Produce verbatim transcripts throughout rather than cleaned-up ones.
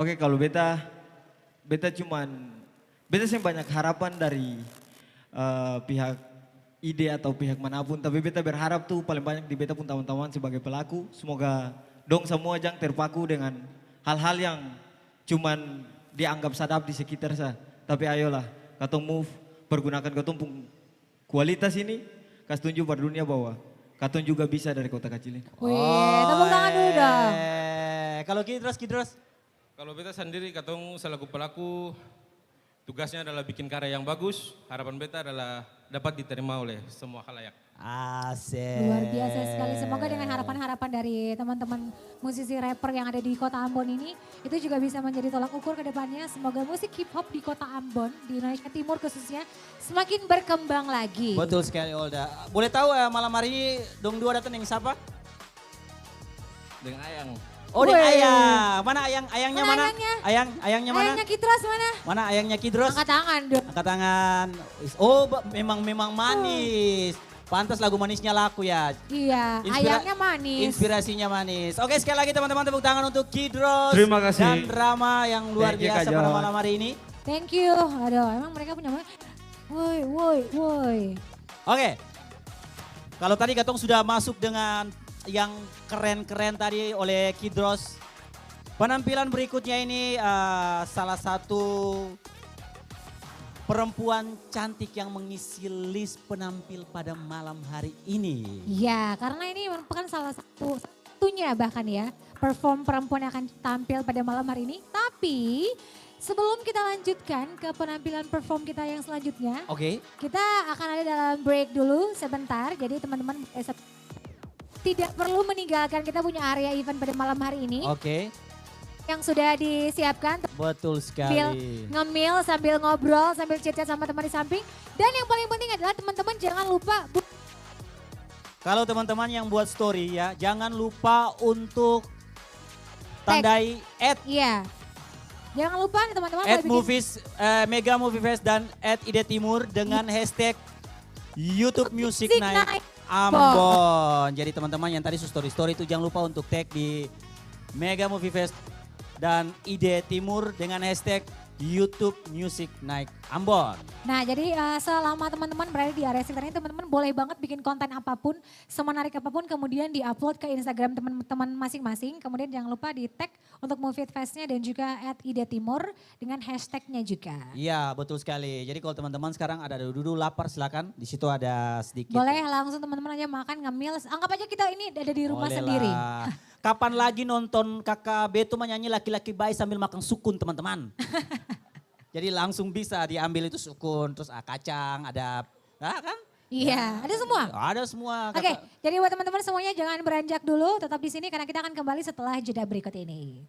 Oke, kalo beta, beta cuman, beta seng banyak harapan dari, eh, pihak ide atau pihak manapun, tapi beta berharap tu paling banyak di beta pung tamang-tamang sebagai pelaku. Semoga dong samua jang terpaku dengan hal-hal yang cuman dianggap sadap di sekitar sa. Tapi ayolah, katong move, pergunakan katong pung kualitas ini, kas tunju par dunia bahwa katong juga bisa dari kota kacil ini. Wih, tepuk tangan dulu dong. Oe. Kalo Kidros, Kidros? Kalo beta sandiri, katong selaku pelaku, tugasnya adalah bikin karya yang bagus. Harapan beta adalah dapat diterima oleh semua khalayak. Asik. Luar biasa sekali. Semoga dengan harapan-harapan dari teman-teman musisi rapper yang ada di Kota Ambon ini, itu juga bisa menjadi tolak ukur ke depannya. Semoga musik hip hop di Kota Ambon, di Indonesia Timur khususnya, semakin berkembang lagi. Betul sekali, Olda. Boleh tahu, eh, malam hari ini dong dua datang dengan siapa? Deng Ayang. Oh, deng Ayang. Mana Ayang? Ayangnya mana? Mana ayangnya? Ayang, ayangnya mana? Ayangnya Kidros mana? Mana ayangnya Kidros? Angkat tangan dong. Angkat tangan. Is-, oh, ba-, memang, memang manis. Pantas lagu manisnya laku ya. Iya, inspira-, ayangnya manis. Inspirasinya manis. Oke, sekali lagi teman-teman tepuk tangan untuk Kidros dan Rama yang luar biasa pada malam hari ini. Thank you, Kak Jod. Thank you. Aduh, emang mereka punya ma-, woi, woi, woi. Oke. Kalau tadi katong sudah masuk dengan yang keren-keren tadi oleh Kidros. Penampilan berikutnya ini, eh, salah satu perempuan cantik yang mengisi list penampil pada malam hari ini. Ya, karena ini merupakan salah satu, satunya bahkan ya, perform perempuan yang akan tampil pada malam hari ini. Tapi, sebelum kita lanjutkan ke penampilan perform kita yang selanjutnya, oke, kita akan ada dalam break dulu sebentar. Jadi, teman-teman boleh se-, tidak perlu meninggalkan kita punya area event pada malam hari ini. Oke. Yang sudah disiapkan. Betul sekali. Sambil ngemil, sambil ngobrol, sambil chat-chat sama teman di samping. Dan yang paling penting adalah teman-teman jangan lupa bu- Kalau teman-teman yang buat story ya, jangan lupa untuk tag, tandai at, iya. Jangan lupa nih teman-teman, at boleh bikin movies, eh, Mega Movie Fest dan at Ide Timur dengan hashtag YouTube Music Night Ambon. Jadi teman-teman yang tadi su story-story itu jangan lupa untuk tag di Mega Movie Fest dan Ide Timur dengan hashtag YouTube Music Night Ambon. Nah, jadi, eh, selama teman-teman berada di area sekitar ini, teman-teman boleh banget bikin konten apapun, semenarik apapun, kemudian di-upload ke Instagram teman-teman masing-masing. Kemudian jangan lupa di-tag untuk Movie Fest-nya dan juga at Ide Timur dengan hashtag-nya juga. Iya, betul sekali. Jadi kalau teman-teman sekarang ada dudu-dudu lapar, silakan. Di situ ada sedikit. Boleh langsung teman-teman aja makan, ngemil. Anggap aja kita ini ada di rumah sendiri. Boleh lah. Kapan lagi nonton Kaka Beto manyanyi laki-laki bae sambil makang sukun, teman-teman? Jadi langsung bisa diambil itu sukun, terus, ah, kacang, ada, ah, kan? Iya, ya, ada semua. Ada semua, oke, Kaka. Jadi buat teman-teman semuanya jangan beranjak dulu, tetap di sini karena kita akan kembali setelah jeda berikut ini.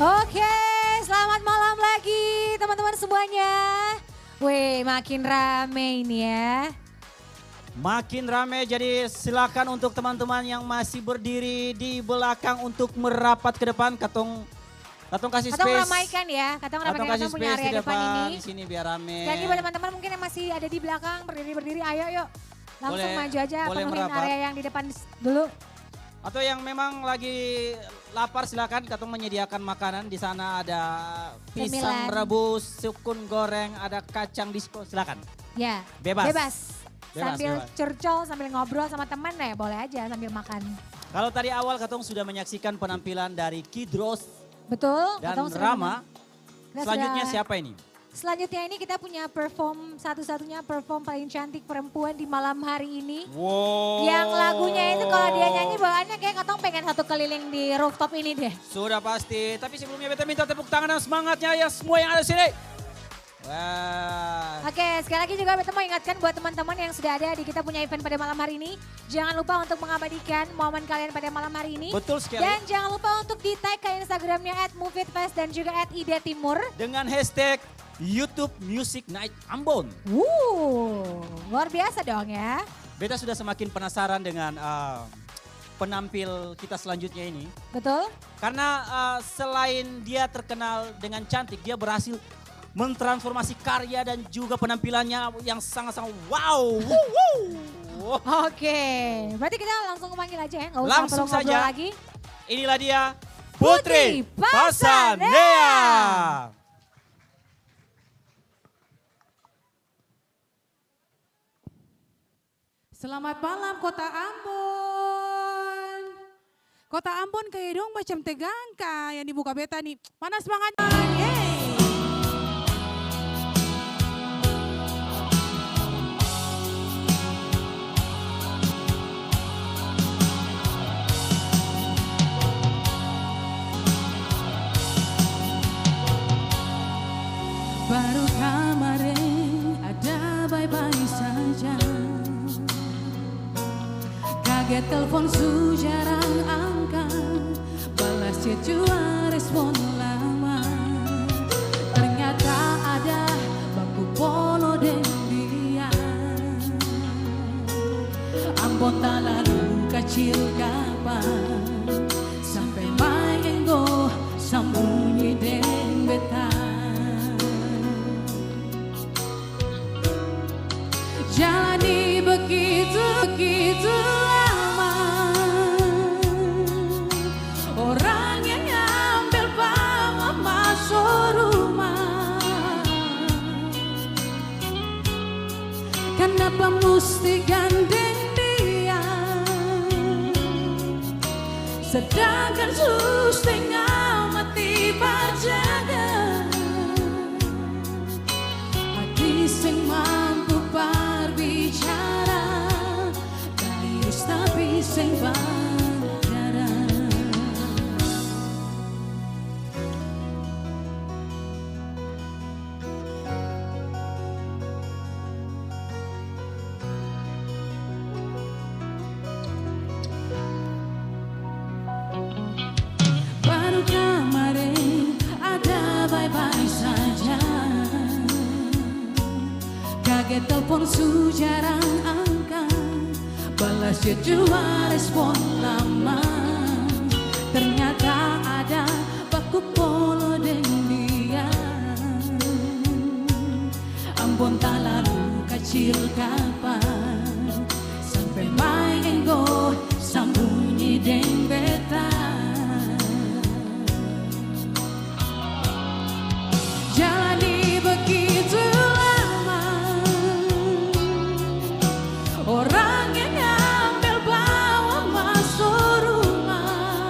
Oke, selamat malam lagi teman-teman semuanya. Weh, makin rame ini ya. Makin rame, jadi silakan untuk teman-teman yang masih berdiri di belakang untuk merapat ke depan. Katong, katong kasih space. Katong ramaikan ya, katong ramaikan, katong punya area depan ini. Katong kasih space di depan sini biar rame. Sekali lagi buat teman-teman mungkin yang masih ada di belakang, berdiri-berdiri, ayo yuk. Langsung maju aja, penuhin area yang di depan s-, dulu. Atau yang memang lagi lapar, silakan, katong menyediakan makanan. Di sana ada pisang rebus, sukun goreng, ada kacang disko, silakan. Ya, bebas. Bebas. Bebas, sambil curcol, sambil ngobrol sama teman, ya boleh aja sambil makan. Kalau tadi awal katong sudah menyaksikan penampilan dari Kidros dan Rama. Betul, katong sudah menang-, kita sudah. Selanjutnya siapa ini? Selanjutnya ini kita punya perform, satu-satunya perform paling cantik perempuan di malam hari ini. Wow. Yang lagunya itu kalau dia nyanyi bawaannya kayak katong pengen satu keliling di rooftop ini deh. Sudah pasti. Tapi sebelumnya beta minta tepuk tangan dan semangatnya ya semua yang ada di sini. Wah. Oke, sekali lagi juga beta mau ingatkan buat teman-teman yang sudah ada di kita punya event pada malam hari ini. Jangan lupa untuk mengabadikan momen kalian pada malam hari ini. Betul sekali. Dan jangan lupa untuk di-tag ke Instagramnya at Move It Fest dan juga at Ide Timur. Dengan hashtag YouTube Music Night Ambon. Wuh, luar biasa dong ya. Beta sudah semakin penasaran dengan, eh, penampil kita selanjutnya ini. Betul. Karena, eh, selain dia terkenal dengan cantik, dia berhasil mentransformasi karya dan juga penampilannya yang sangat-sangat wow. Wuh, wuh. Oke, berarti kita langsung panggil aja ya, nggak usah perlu ngobrol lagi. Langsung saja. Inilah dia, Putri Pasanea. Selamat malam, Kota Ambon. Kota Ambon, kaya dong macam tegang ka yang di muka beta ni. Mana semangatnya? Yeay. Baru kamareng ada bae-bae saja. Kaget telpon su jarang angka, balas chat jua respon lama. Ternyata ada baku polo deng dia. Ambon talalu kacil kapa, sampe maeng go sambunyi deng beta. Jalani begitu, begitu lama. Orang yang ambil bawa masuk rumah. Kanapa musti gandeng dia? Sedangkan su stenga mati bajaga. Hati seng mampu barbicara, tangis tapi seng badara. Baru kamare ada bae-bae saja. Kaget telpon su jarang angka, balas chat jua respon lama. Ternyata ada baku polo deng dia. Ambon talalu kacil kapa, sampe maeng go sambunyi deng beta. Jalani begitu lama, orang yang ambil bawa masuk rumah.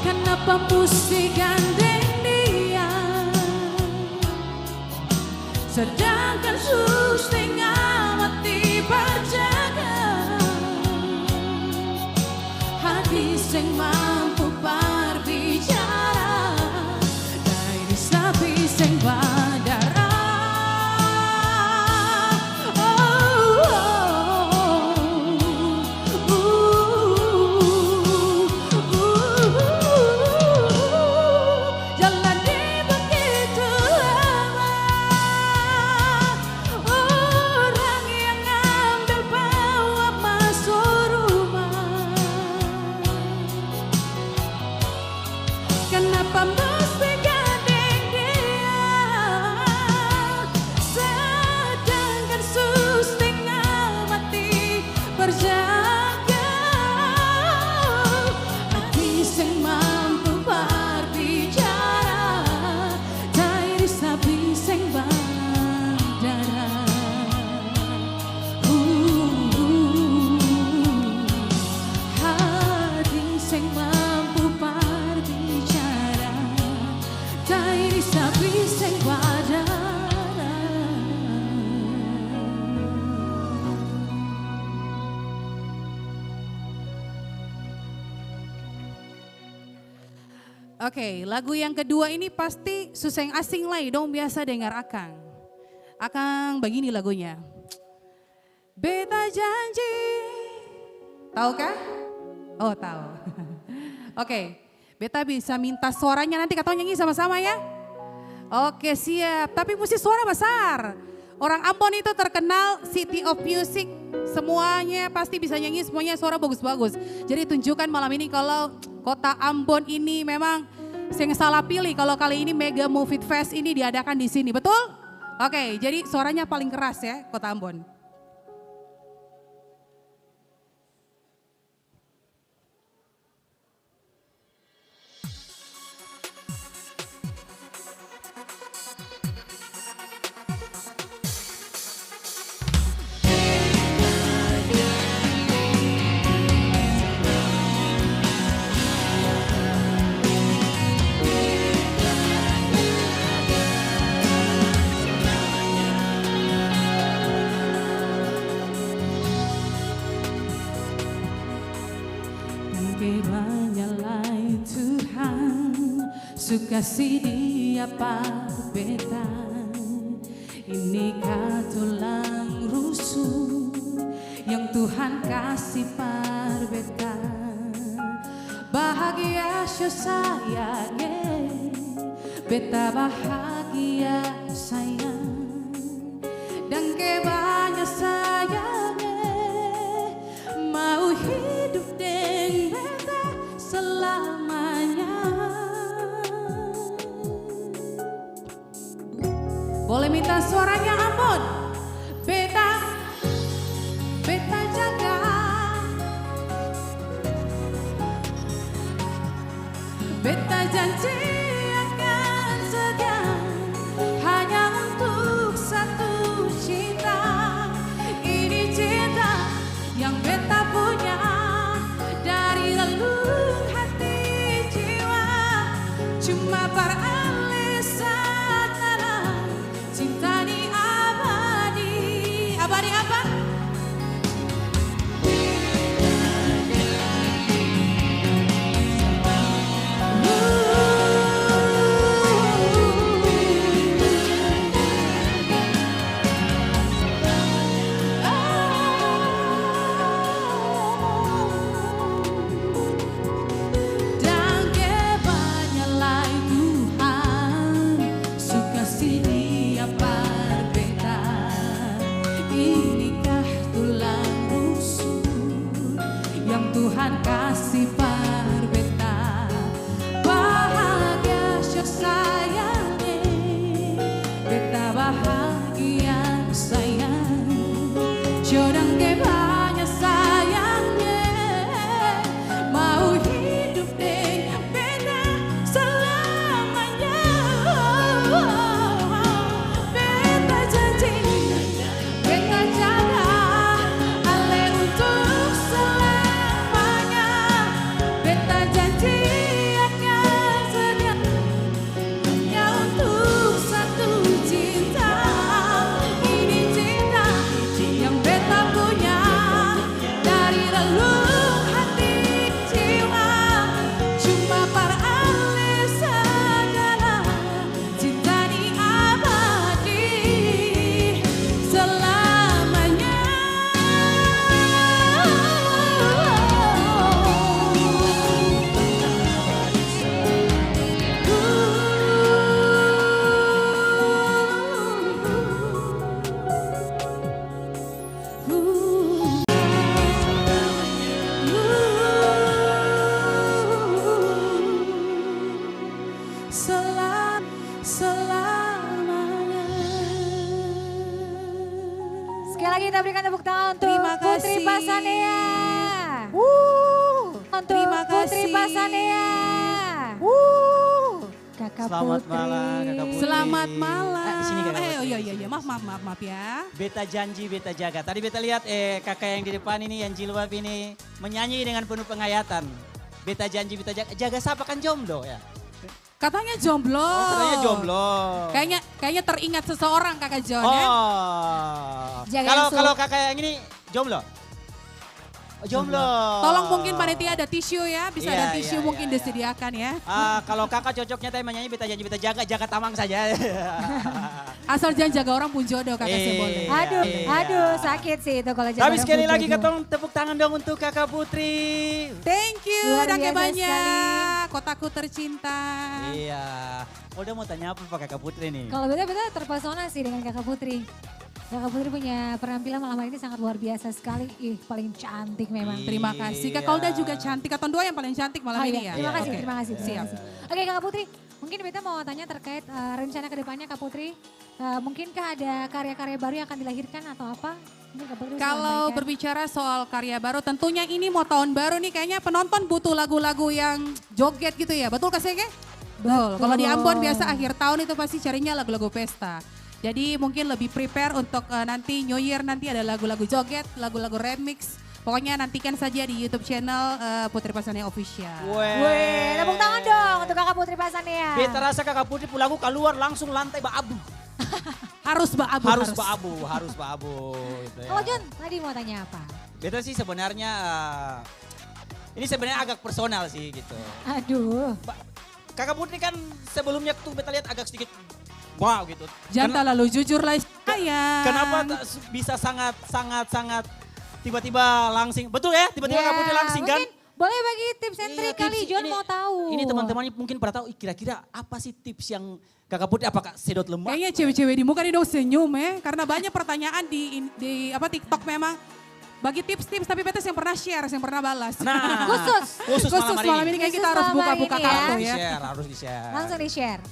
Kanapa musti gandeng dia? Sedang Bisa-bisa yang pacaran. Oke, lagu yang kedua ini pasti su seng asing lai, dong biasa dengar akang. Akang bagini lagunya. Beta janji. Tau ka? Oh, tau. Oke. Beta bisa minta suaranya nanti katong nyanyi sama-sama ya. Oke, siap. Tapi musti suara basar. Orang Ambon itu terkenal city of music. Semuanya pasti bisa nyanyi, semuanya suara bagus-bagus. Jadi tunjukkan malam ini kalau kota Ambon ini memang seng salah pilih kalau kali ini Mega Movie Fest ini diadakan di sini. Betul? Oke, jadi suaranya paling keras ya, kota Ambon. Dangke banya lai Tuhan su kasi dia par beta. Ini ka tulang rusuk yang Tuhan kasi par beta. Bahagia sho sayang e, beta bahagia sayang. Dangke banya sayang e, mau hidup deng beta selamanya. Boleh minta suaranya, Ambon? Beta, beta jaga. Beta janji akan setia hanya untuk satu cinta. Ini cinta yang beta punya dari relung hati jiwa. Cuma par ale saat kalah. Cinta ni abadi. Abadi apa? Dangke banya lai Tuhan su kasi dia par beta. Ini kah tulang rusuk yang Tuhan kasi par beta? Bahagia sho sayang e, beta bahagia sayang. Sho dangke banya sayang e, mau hidup deng beta selamanya. Beta janji, beta jaga ale untuk selamanya. Beta janji akan setia hanya untuk satu cinta. Ini cinta yang beta punya dari relung hati jiwa. Cuma par ale saja lah. Cinta ni abadi selamanya. Sela-, selamanya. Sekali lagi kita berikan tepuk tangan untuk Terima Putri kasih. Pasanea. Wuh. Untuk Terima Putri kasih. Pasanea. Wuh. Kakak Selamat Putri. Malam, Kakak Putri. Selamat malam. Ah, di sini, Kakak Eh, oh, Putri, iya, di iya, sini, iya. Maaf, di maaf, sini. Maaf, maaf, ya. Beta janji, beta jaga. Tadi beta lihat, eh, kakak yang di depan ini, yang jilbab ini, menyanyi dengan penuh penghayatan. Beta janji, beta jaga. Jaga sapa kan jomblo, ya? Katanya jomblo. Oh, katanya jomblo. Kayaknya, kayaknya teringat seseorang, Kakak John, ya. Oh. Jangan Kalau, su- kalau kakak yang ini jomblo? Oh, jomblo. Tolong mungkin panitia ada tisu ya, bisa Iya, ada tisu iya, mungkin iya, iya. disediakan ya. Ah, kalau kakak cocoknya tadi menyanyi, beta janji beta jaga, jaga tamang saja. Asal jangan jaga orang pung jodoh, Kakak, sih Iya, boleh. Aduh, iya. aduh, sakit sih itu kalau jaga Tapi orang sekali pun lagi jodoh. katong tepuk tangan dong untuk Kakak Putri. Thank you, Luar danke biasa banyak, sekali. kotaku tercinta. Iya. Polda mau tanya apa, Pak, Kakak Putri nih? Kalau beta, beta terpesona sih dengan Kakak Putri. Kakak Putri punya penampilan malam hari ini sangat luar biasa sekali. Ih, paling cantik memang. Terima kasih. Kak Iya. Kolda juga cantik. Katong dua yang paling cantik malam Oh ini iya, ya. terima kasih, Oke. terima kasih, terima Siap. kasih. Oke, Kakak Putri, mungkin beta mau tanya terkait, eh, rencana ke depannya, Kak Putri. Eh, mungkinkah ada karya-karya baru yang akan dilahirkan atau apa? Mungkin Kak Putri bisa Kalau sampaikan. berbicara soal karya baru, tentunya ini mau tahun baru nih, kayaknya penonton butuh lagu-lagu yang joget gitu ya. Betul, Kak Sege? Betul. Kalau di Ambon Betul. biasa akhir tahun itu pasti carinya lagu-lagu pesta. Jadi mungkin lebih prepare untuk, eh, nanti New Year nanti ada lagu-lagu joget, lagu-lagu remix. Pokoknya nantikan saja di YouTube channel, eh, Putri Pasania Official. Weh. Weh, tepuk tangan dong untuk Kakak Putri Pasania. Beta rasa Kakak Putri pung lagu kaluar langsung lantai baabu. Harus baabu, Harus harus. baabu, harus baabu, gitu ya. Kalau John tadi mau tanya apa? Beta sih sebenarnya, eh, ini sebenarnya agak personal sih, gitu. Aduh. Ba-, Kakak Putri kan sebelumnya tuh beta lihat agak sedikit, wow, gitu. Jangan Kena-, terlalu jujur lah, ke-, sayang. kenapa ta-, su-, bisa sangat, sangat, sangat tiba-tiba langsing? Betul ya? Tiba-tiba Ya, Kak Putri langsing, kan? mungkin boleh bagi tips and Iya, trick kali, tips John ini, mau tahu. ini teman-teman ini mungkin pada tahu, ih, kira-kira apa sih tips yang Kakak Putri, apakah sedot lemak? Kayaknya cewek-cewek di muka nih dong senyum, eh. Karena banyak pertanyaan di in-, di, apa, TikTok memang bagi tips-tips, tapi beta seng pernah share, seng pernah balas. Nah, Khusus. khusus Khusus malam hari malam ini. ini, kayaknya kita Khusus harus malam buka-buka hari ini, ya. kartu, Harus ya. di-share, harus di-share. Langsung di-share.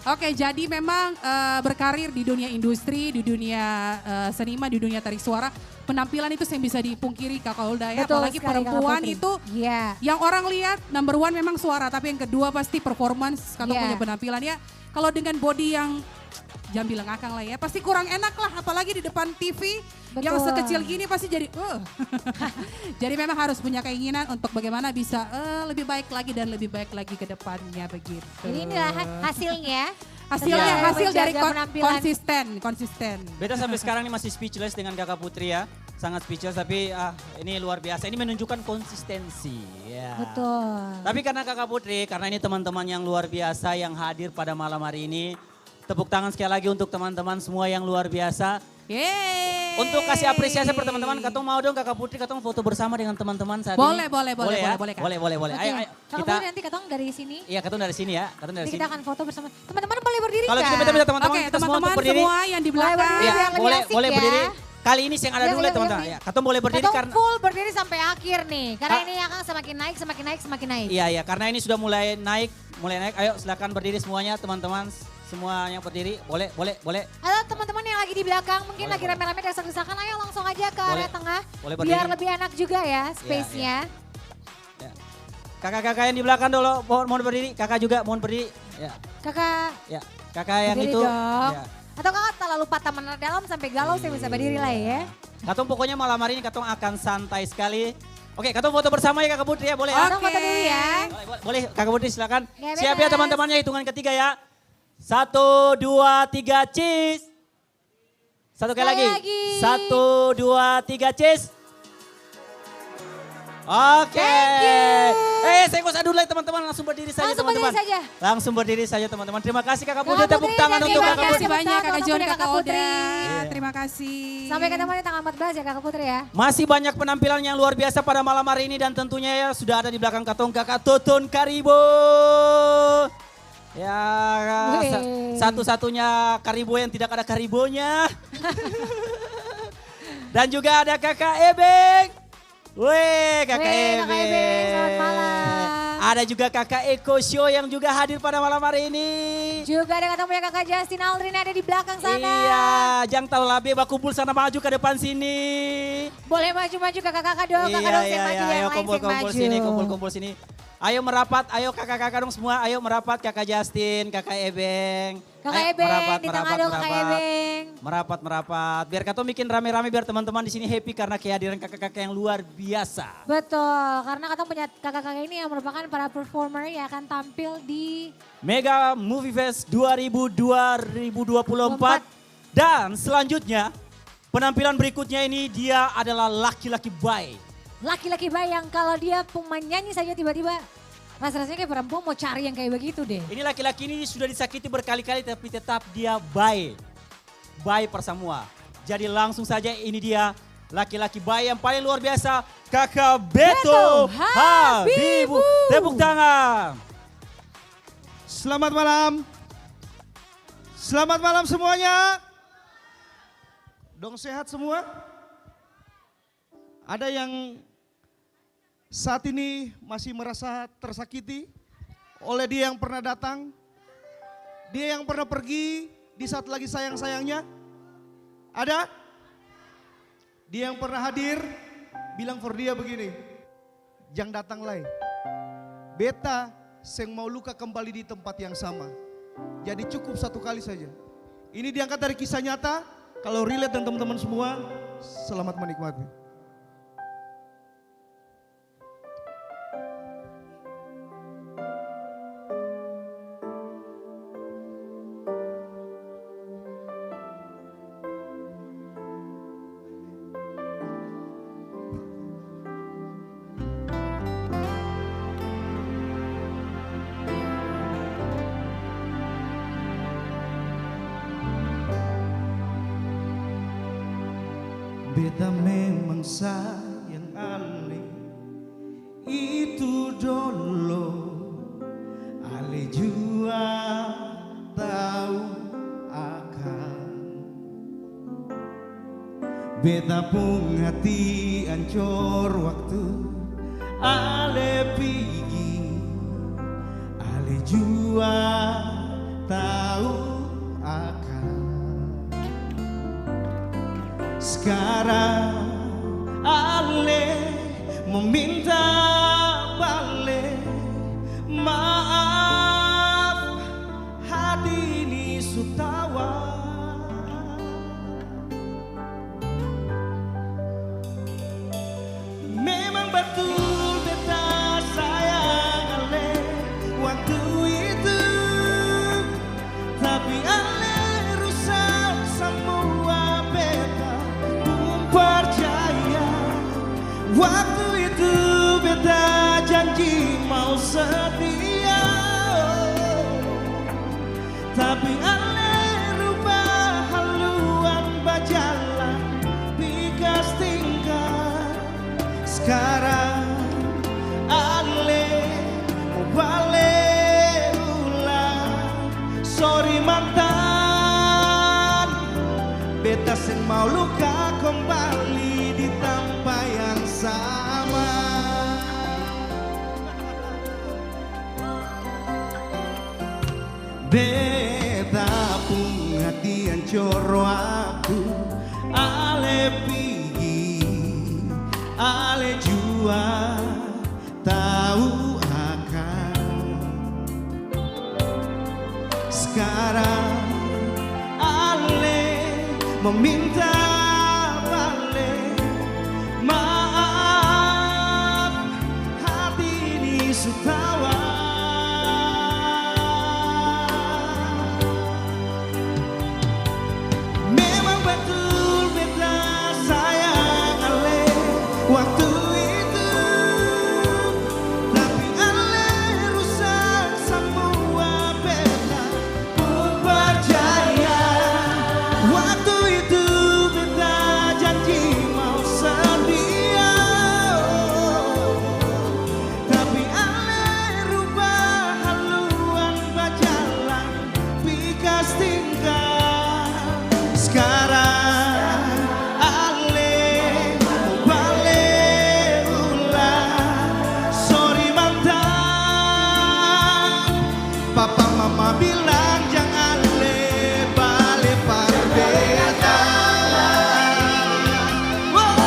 Oke, jadi memang, eh, berkarir di dunia industri, di dunia, eh, seniman, di dunia tarik suara, penampilan itu seng bisa dipungkiri, Kak Kolda, ya. Betul Apalagi sekali, Kakak perempuan Putri. itu Iya. yang orang lihat number one memang suara, tapi yang kedua pasti performance, katong Iya. punya penampilan, ya. Kalau dengan body yang, jangan bilang akang lah ya, pasti kurang enak lah, apalagi di depan T V yang Betul. sekecil gini pasti jadi, uh. Jadi memang harus punya keinginan untuk bagaimana bisa, eh, lebih baik lagi dan lebih baik lagi ke depannya begitu. Jadi inilah ha-, hasilnya. Hasilnya, Iya. hasil dari Menjaga kon-, penampilan. konsisten, konsisten. Beta sampai sekarang ini masih speechless dengan Kakak Putri ya. Sangat speechless, tapi, ah, ini luar biasa. Ini menunjukkan konsistensi. Ya. Betul. Tapi karena Kakak Putri, karena ini teman-teman yang luar biasa yang hadir pada malam hari ini. Tepuk tangan sekali lagi untuk teman-teman semua yang luar biasa. Yeay. Untuk kasih apresiasi per teman-teman, katong mau dong Kakak Putri, katong foto bersama dengan teman-teman saat Boleh, ini. boleh, boleh, Boleh ya? boleh, boleh, Kak. Boleh, boleh, boleh. Oke. Ayo, ayo, Kakak kita Putri, nanti katong dari sini. Iya, katong dari sini ya, katong dari Nanti kita sini. akan foto bersama. Teman-teman boleh berdiri Kalau gitu, nggak? kita minta teman-teman Oke, kita semua untuk teman-teman berdiri. semua yang di Boleh belakang. berdiri, Iya, biar lebih boleh, asik boleh ya. berdiri. Kali ini seng ada Yang, dulu ya, yang, teman-teman. yang, Ya, katong boleh berdiri Katong karena full berdiri sampai akhir nih. Karena Ah. ini akan semakin naik, semakin naik, semakin naik. Iya, iya, karena ini sudah mulai naik, mulai naik. Ayo, silakan berdiri semuanya, teman-teman. Semuanya berdiri. Boleh, boleh, boleh. Atau teman-teman yang lagi di belakang, mungkin Boleh, lagi boleh. rame-rame, desak-desakan, ayo langsung aja ke Boleh. area tengah. Boleh Biar berdiri. lebih enak juga ya Iya, space-nya. iya. Ya. Kakak-kakak yang di belakang dulu, mohon, mohon berdiri. Kakak juga mohon berdiri. Ya. Kakak Ya, kakak yang berdiri itu. dong. Ya. Atau kakak terlalu patah menara dalam sampai galau, saya bisa berdiri lah ya. Iya. Katong pokoknya malam hari ini katong akan santai sekali. Oke, katong foto bersama ya Kakak Putri ya, boleh ya? Katong foto dulu ya. Oke. Boleh, boleh, boleh, Kakak Putri silakan. Ya, Siap ya bebas. teman-temannya, hitungan ketiga ya. Satu, dua, tiga, cheese. Satu kali Sekali lagi. lagi. Satu, dua, tiga, cheese. Oke. Thank you. Eh, saya nggak usah dulu lagi, teman-teman. Langsung berdiri saja, Langsung berdiri teman-teman. saja. Langsung berdiri saja, teman-teman. Terima kasih, Kakak Kakak Putri. Tepuk Putri, tangan terima untuk Terima Kakak kasih Putri. kasih banyak, Kakak Kakak John, Putri, Kakak Kakak Putri. Oda. Terima kasih. Sampai ketemu di tanggal empat belas ya, Kakak Putri ya. Masih banyak penampilan yang luar biasa pada malam hari ini dan tentunya ya sudah ada di belakang katong Kakak Toton Karibo. Ya, sa-, Weh. satu-satunya Karibo yang tidak ada Karibonya. Dan juga ada Kakak Ebeng. Weh, Kakak Weh, Kakak Ebeng. Ebeng, selamat malam. Ada juga Kakak Eko Show yang juga hadir pada malam hari ini. Juga ada katong punya Kakak Justin Aldrin ada di belakang sana. Iya, jang talalu labe, bakumpul sana, maju ke depan sini. Boleh maju-maju kakak-kakak dong, kakak Iya, dong, saya iya, maju iya, yang ayo lain, kumpul, saya kumpul maju. sini, kumpul, kumpul sini. Ayo merapat, ayo kakak-kakak dong semua, ayo merapat, Kakak Justin, Kakak Ebeng. Kakak Ayo, Ebeng, merapat, di tengah merapat, dong, Kakak merapat. Ebeng. Merapat, merapat. Biar katong bikin rame-rame, biar teman-teman di sini happy karena kehadiran kakak-kakak yang luar biasa. Betul, karena katong punya kakak-kakak ini yang merupakan para performer yang akan tampil di Mega Movie Fest dua ribu, dua ribu dua puluh empat. Empat. Dan selanjutnya, penampilan berikutnya ini dia adalah laki-laki bae. Laki-laki bae yang kalau dia pu-, menyanyi saja tiba-tiba rasa-rasanya kayak perempuan mau cari yang kayak begitu deh. Ini laki-laki ini sudah disakiti berkali-kali tapi tetap dia bae. Bae par samua. Jadi langsung saja ini dia laki-laki bae yang paling luar biasa, Kakak Beto Beto Habibu. Habibu. Tepuk tangan. Selamat malam. Selamat malam semuanya. Dong sehat semua? Ada yang saat ini masih merasa tersakiti oleh dia yang pernah datang, dia yang pernah pergi di saat lagi sayang-sayangnya? Ada? Dia yang pernah hadir, bilang for dia begini, "Jang datang lai. Beta seng mau luka kembali di tempat yang sama. Jadi cukup satu kali saja." Ini diangkat dari kisah nyata. Kalau relate dan teman-teman semua, selamat menikmati. Beta memang sayang ale itu dolo, ale jua tau akang. Beta pung hati ancor waktu ale pigi, ale jua tau akang. Skarang ale mo minta bale maaf, hati ini su tawa. Memang batul beta sayang ale waktu itu, tapi ale rusak samua beta pung parcaya. Waktu itu beta janji mau setia. Tapi ale rubah haluan bajalan pikas tingkah. Skarang ale mo bale ulang. Sori mantan, beta seng mau luka kombali di tampa yang sama. Beta pung hati ancor waktu ale pigi, ale jua tau akang. Skarang ale meminta bale maaf, hati ini su tawa. Memang batul beta sayang ale waktu itu, tapi ale rusak samua beta pung parcaya. Waktu itu beta janji mau setia, tapi ale rubah haluan bajalan pikas tingkah. Skarang ale mo bale ulang. Sori mantan, papa mama bilang jang ale bale par beta. Wow.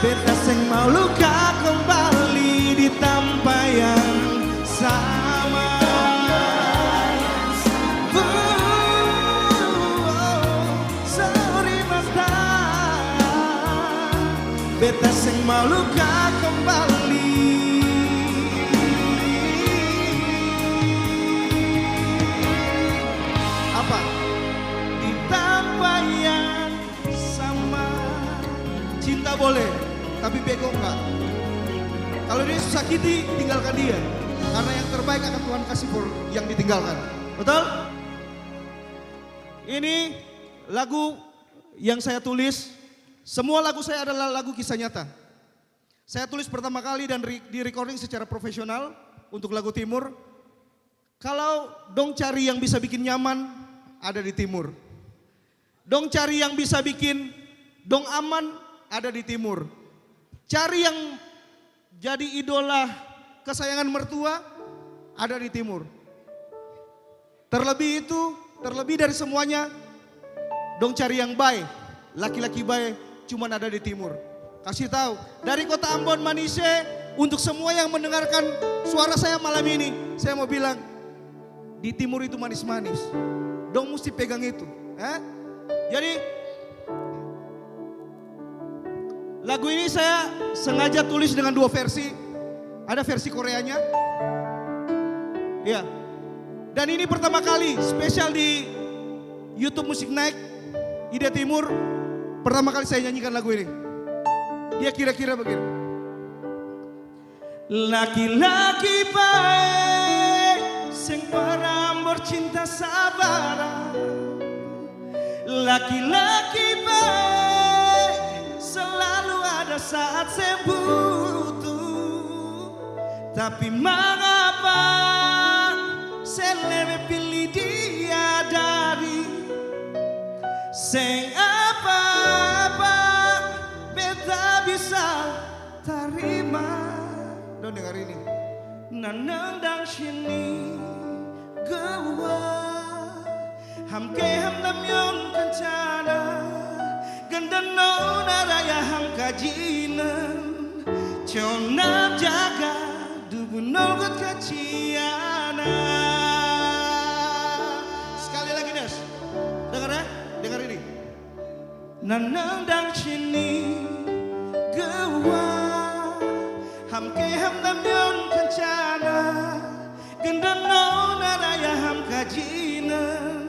Beta seng mau luka kembali di tampa yang sama. Sorry, Masta. Beta seng mau luka kembali. Apa? Di tampa yang sama. Cinta boleh, tapi bego enggak. Kalau dia su sakiti, tinggalkan dia. Karena yang terbaik akan Tuhan kasih for yang ditinggalkan. Betul? Ini lagu yang saya tulis. Semua lagu saya adalah lagu kisah nyata. Saya tulis pertama kali dan re-, di-recording secara profesional untuk lagu Timur. Kalau dong cari yang bisa bikin nyaman, ada di Timur. Dong cari yang bisa bikin dong aman, ada di Timur. Cari yang jadi idola kesayangan mertua, ada di Timur. Terlebih itu, terlebih dari semuanya, dong cari yang bae, laki-laki bae cuman ada di Timur. Kasih tahu, dari kota Ambon Manise, untuk semua yang mendengarkan suara saya malam ini, saya mau bilang, di Timur itu manis-manis. Dong musti pegang itu, eh? Jadi, lagu ini saya sengaja tulis dengan dua versi. Ada versi Koreanya. Ya. Dan ini pertama kali spesial di YouTube Musik Naik, Ide Timur. Pertama kali saya nyanyikan lagu ini. Dia kira-kira begini. Laki-laki bae seng parang bercinta sabarang. Laki-laki bae selalu ada saat se butuh. Tapi mangapa se lebe pilih dia dari seng apa-apa beta bisa tarima. Dong dengar ini. Nanang dang sini gawa, hamke hamdam yon kancana, ganda nona raya ham kajinan, cona jaga dubu nolgot kaciana. Sekali lagi, Nes. Dengar, eh? Dengar ini. Nanang dang sini gawa, hamke hamdam yon kancana, ganda nona raya ham kajinan,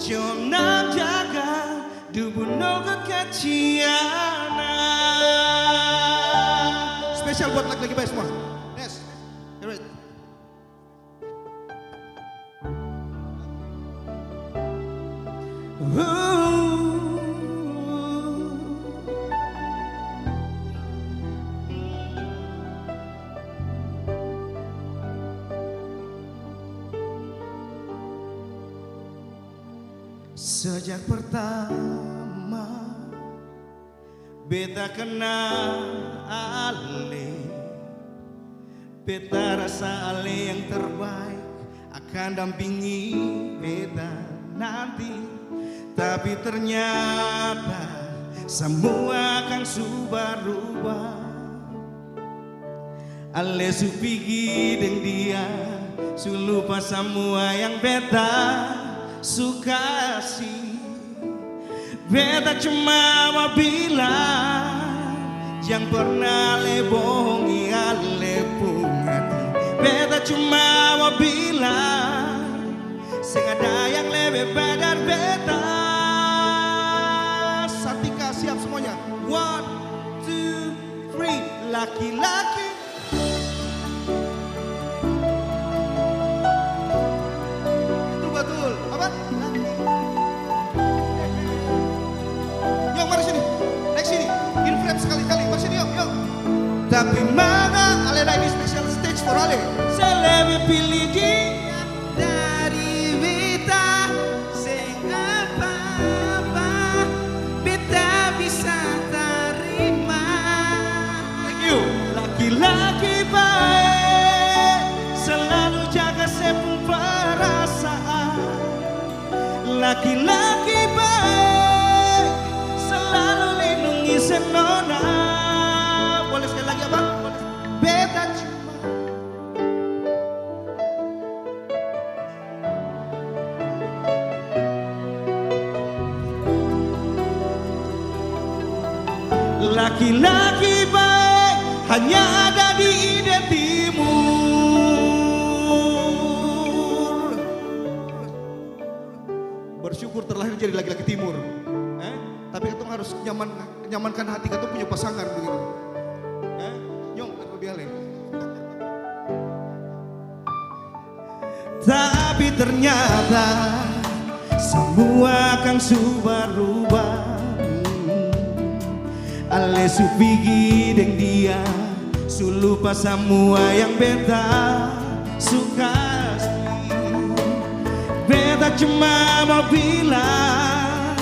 cona jaga dubu nolgot kaciana. Spesial buat laki-laki bae semua. Yes. Alright. Sejak pertama beta kenal ale, beta rasa ale yang terbaik akan dampingi beta nanti. Tapi ternyata samua akang su barubah. Ale su pigi deng dia, su lupa samua yang beta su kasi. Beta cuma mau bilang, jang pernah le bohongi ale pung hati. Beta cuma mau bilang, seng ada yang lebe bae dari beta. Santika, siap semuanya. One, two, three. Laki-laki. Itu batul. Apa? Laki. Nyong, mari sini. Naik sini. In frame sekali-kali. Mari sini, nyong, nyong. Tapi manga, ale, ini special stage for ale. Se lebe pilih dia dari beta. Seng apa-apa, beta bisa tarima. Thank you. Laki-laki bae selalu jaga se pung perasaan. Laki-laki bae selalu lindungi se nona. Laki-laki bae hanya ada di Ide Timur. Bersyukur terlahir jadi laki-laki timur. Eh? Tapi katong harus nyaman, nyamankan hati katong punya pasangan begitu. Eh? Nyong, katong biar le. Tapi ternyata samua kan su barubah. Ale su pigi deng dia, su lupa samua yang beta su kasi. Beta cuma mo bilang,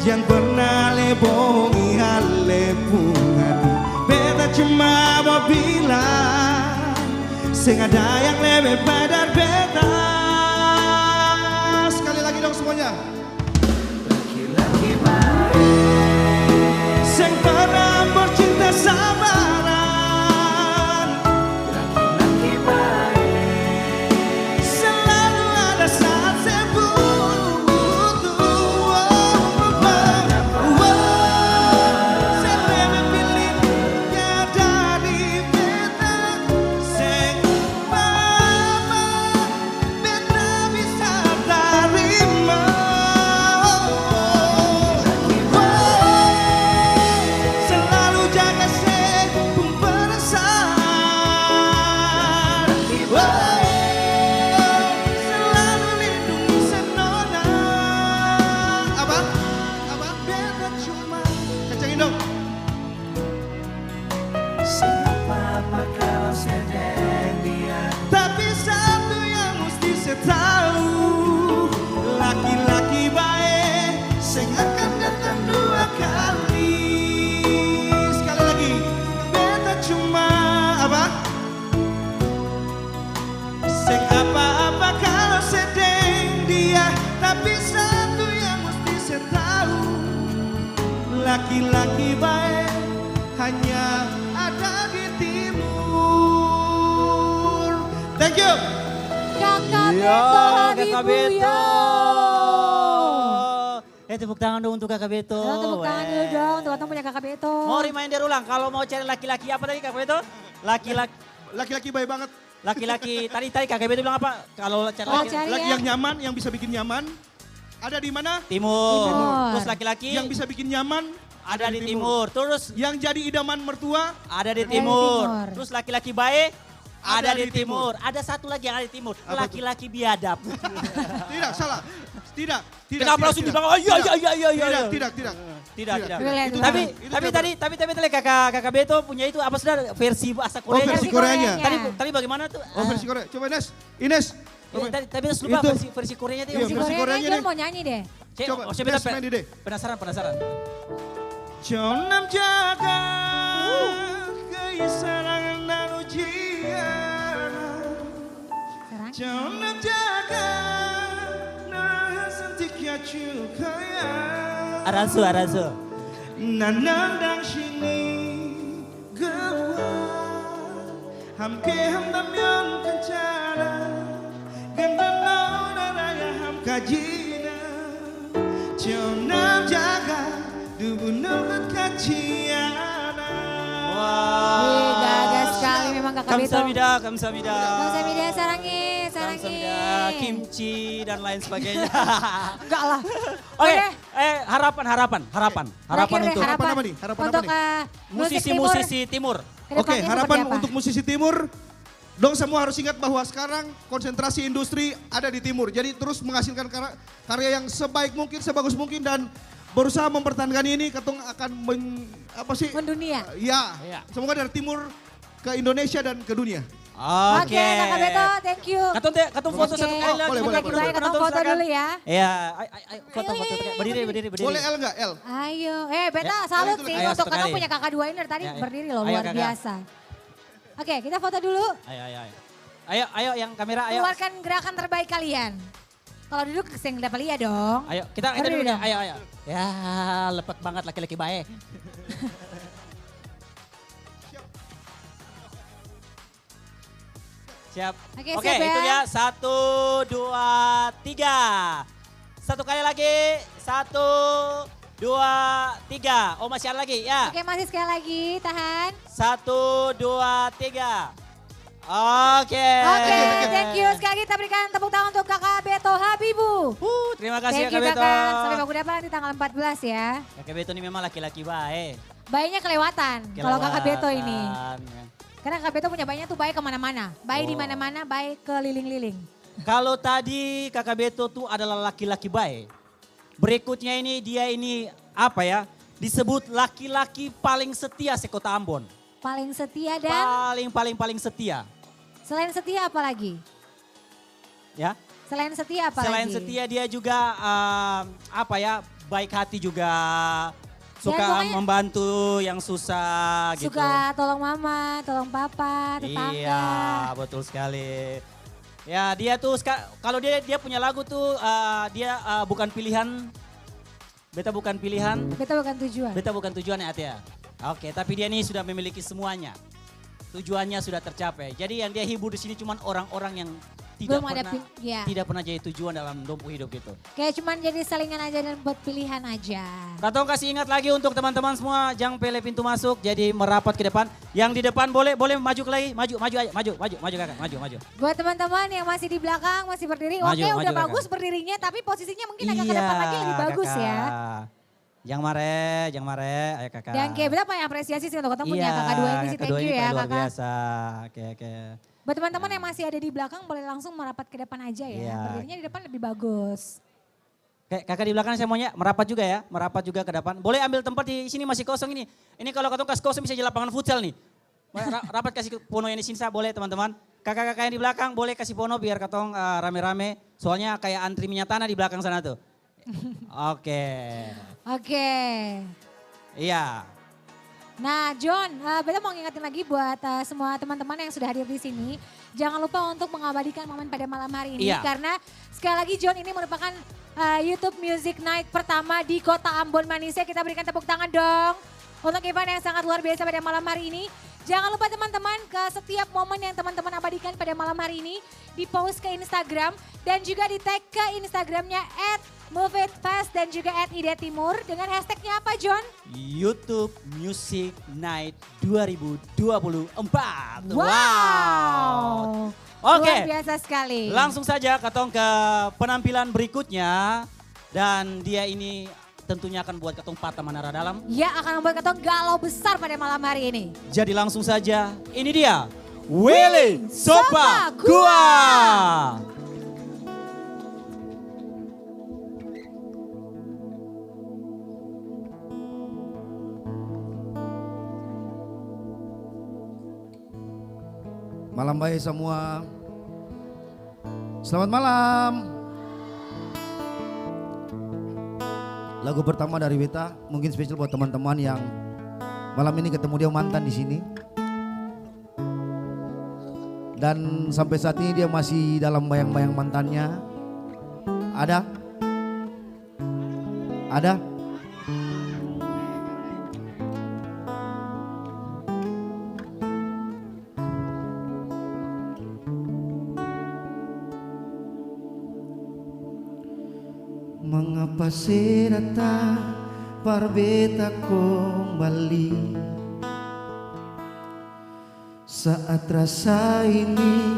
jang pernah le bohongi ale pung hati. Beta cuma mo bilang, seng ada yang lebe bae dari beta. Sekali lagi dong semuanya. Seng pernah bercinta sabaran. Selalu ada saat se butuh. Se lebe pilih dia dari beta. Seng papa. Beta bisa tarima. Selalu jaga se pung perasaan. Selalu lindungi se nona. Apa? Apa? Beta cuma. Kencangin dong. Seng apa-apa kalo se deng dia. Tapi satu yang musti se tau, laki-laki bae seng akan datang dua kali. Sekali lagi, beta cuma apa? Seng apa-apa kalo se deng dia, tapi satu yang musti se tau, laki-laki bae hanya ada di timur. Thank you. Kaka Beto Habibie. Eh, tepuk tangan dong untuk Kaka Beto. Dong tepuk tangan dulu dong untuk katong punya Kaka Beto. Mau reminder ulang, kalau mau cari laki-laki apa tadi, Kaka Beto? Laki-laki. Laki-laki bae banget. Laki-laki, tadi, tadi Kaka Beto bilang apa? Kalau cari laki-laki yang nyaman, yang bisa bikin nyaman, ada di mana? Timur. Timur. Terus laki-laki yang bisa bikin nyaman ada di timur. Terus yang jadi idaman mertua ada di timur. Terus laki-laki bae ada di timur. Ada satu lagi yang ada di timur. Apa tuh? Laki-laki biadab. Tidak, salah. Tidak. Tidak, kenapa langsung dibilang, "Oh, iya, iya, iya, iya, iya"? Tidak, tidak, tidak. Tidak, tidak. Tapi, tapi tadi, tapi, tapi tadi Kaka, Kaka Beto punya itu apa sudah versi bahasa Koreanya? Oh, versi Koreanya. Tadi, tadi bagaimana tuh? Oh, versi Korea. Coba Ines, Ines. Iya, tadi, tapi terus lupa versi, versi Koreanya tuh. Iya, versi Koreanya dia mau nyanyi deh. Coba, oh, siapa Ines main di deh. Penasaran, penasaran. Chonam jaga keisarangan dan ujian. Sekarang? Aransu, aransu. Nanam dang sini gawa, ham ke ham damion kancara, gandana raya ham kajina. Cona jaga, dubu nurut kaciana. Wah. Wih, gagah sekali memang Kaka Beto. Kamsahamnida, kamsahamnida. Kamsahamnida, sarange, sarange. Kamsahamnida, kimchi, dan lain sebagainya. Enggak lah. Oke, eh, harapan, harapan, harapan. Harapan untuk, harapan apa nih? Harapan apa nih? Untuk, eh, musisi timur. Oke, harapan untuk musisi timur. Dong semua harus ingat bahwa sekarang konsentrasi industri ada di timur. Jadi terus menghasilkan kar-, karya yang sebaik mungkin, sebagus mungkin, dan berusaha mempertahankan ini. Katong akan men-, apa sih? Mendunia. Ya. Iya. Semoga dari timur ke Indonesia dan ke dunia. Oke. Oke, Kaka Beto, thank you. Katong te-, katong foto satu kali lagi. Boleh, boleh, boleh. Katong foto dulu ya. Iya, ayo, ayo, ayo, foto, foto. Berdiri, berdiri, berdiri. Boleh L nggak, L? Ayo, eh, Beta salut sih untuk katong punya Kaka dua ini dari tadi berdiri loh, luar biasa. Oke, kita foto dulu. Ayo, ayo, ayo. Ayo, ayo, yang kamera, ayo. Keluarkan gerakan terbaik kalian. Kalau duduk, seng dapa lia dong. Ayo, kita, kita duduk dong. Ayo, ayo. Ya, lepek banget laki-laki bae. Siap. Oke, siap ya. Oke, itu dia. Satu, dua, tiga. Satu kali lagi. Satu, dua, tiga. Oh, masih ada lagi, ya. Oke, masih sekali lagi, tahan. Satu, dua, tiga. Oke. Oke, thank you. Sekali lagi kita berikan tepuk tangan untuk Kakak Beto Habibie. Uh, terima kasih, Kakak Beto. Thank you, Kakak. Sampai baku dapat nanti tanggal empat belas, ya. Kakak Beto ini memang laki-laki bae. Baenya kelewatan kalau Kakak Beto ini. Kelewatan, ya. Karena Kakak Beto punya baenya tuh bae kemana-mana. Bae di mana-mana, bae keliling-liling. Kalau tadi Kakak Beto tuh adalah laki-laki bae. Berikutnya ini, dia ini, apa ya, disebut laki-laki paling setia se-Kota Ambon. Paling setia dan? Paling, paling, paling setia. Selain setia apa lagi? Ya. Selain setia apa lagi? Selain setia, dia juga, eee, apa ya, baik hati juga, suka membantu yang susah gitu. Ya, pokoknya suka tolong mama, tolong papa, tetangga. Iya, betul sekali. Ya, dia tuh seka-, kalau dia, dia punya lagu tuh, eh, dia, eh, bukan pilihan, beta bukan pilihan. Beta bukan tujuan. Beta bukan tujuan ya, Atia. Oke, tapi dia nih sudah memiliki semuanya. Tujuannya sudah tercapai. Jadi yang dia hibur di sini cuman orang-orang yang tidak pernah, ya, tidak pernah jadi tujuan dalam dong pung hidup gitu. Kayak cuman jadi salingan aja dan buat pilihan aja. Katong kasih ingat lagi untuk teman-teman semua, jang pele pintu masuk, jadi merapat ke depan. Yang di depan boleh, boleh maju lagi, maju, maju aja, maju, maju, maju kakak, maju, maju. Buat teman-teman yang masih di belakang, masih berdiri, oke, udah bagus berdirinya, tapi posisinya mungkin agak ke depan lagi lebih bagus ya. Iya, kakak. Jang mare, jang mare, ayo kakak. Dan kayak berapa ya apresiasi sih untuk ketemu ya kakak dua ini sih, thank you ya kakak. Iya, kedua ini paling luar biasa. Oke, oke. Buat teman-teman yang masih ada di belakang, boleh langsung merapat ke depan aja ya. Iya. Berdirinya di depan lebih bagus. Oke, kakak di belakang saya maunya merapat juga ya, merapat juga ke depan. Boleh ambil tempat di sini, masih kosong ini. Ini kalau katong kasih kosong bisa jadi lapangan futsal nih. Ra-, rapat kasih pono yang di sini sa, boleh teman-teman. Kakak-kakak yang di belakang boleh kasih pono biar katong, eh, rame-rame. Soalnya kayak antri minyak tanah di belakang sana tuh. Oke. Oke. Iya. Nah, John, eh, beta mau ngingetin lagi buat, eh, semua teman-teman yang sudah hadir di sini, jangan lupa untuk mengabadikan momen pada malam hari ini, iya, karena sekali lagi, John, ini merupakan, eh, YouTube Music Night pertama di Kota Ambon, Manis. Kita berikan tepuk tangan dong untuk event yang sangat luar biasa pada malam hari ini. Jangan lupa, teman-teman, ke setiap momen yang teman-teman abadikan pada malam hari ini, di-post ke Instagram dan juga di-tag ke Instagramnya at Move It Fest dan juga at Ida Timur dengan hashtagnya apa, John? YouTube Music Night dua ribu dua puluh empat. Wow. Wow. Oke. Luar biasa sekali. Langsung saja katong ke penampilan berikutnya. Dan dia ini tentunya akan buat katong patah manara dalam. Ya, akan membuat katong galau besar pada malam hari ini. Jadi langsung saja, ini dia, Willy Sopa Kua. Malam bae samua. Selamat malam. Lagu pertama dari beta, mungkin spesial buat teman-teman yang malam ini ketemu dia mantan di sini. Dan sampai saat ini dia masih dalam bayang-bayang mantannya. Ada? Ada? Mangapa se datang par beta kombali? Saat rasa ini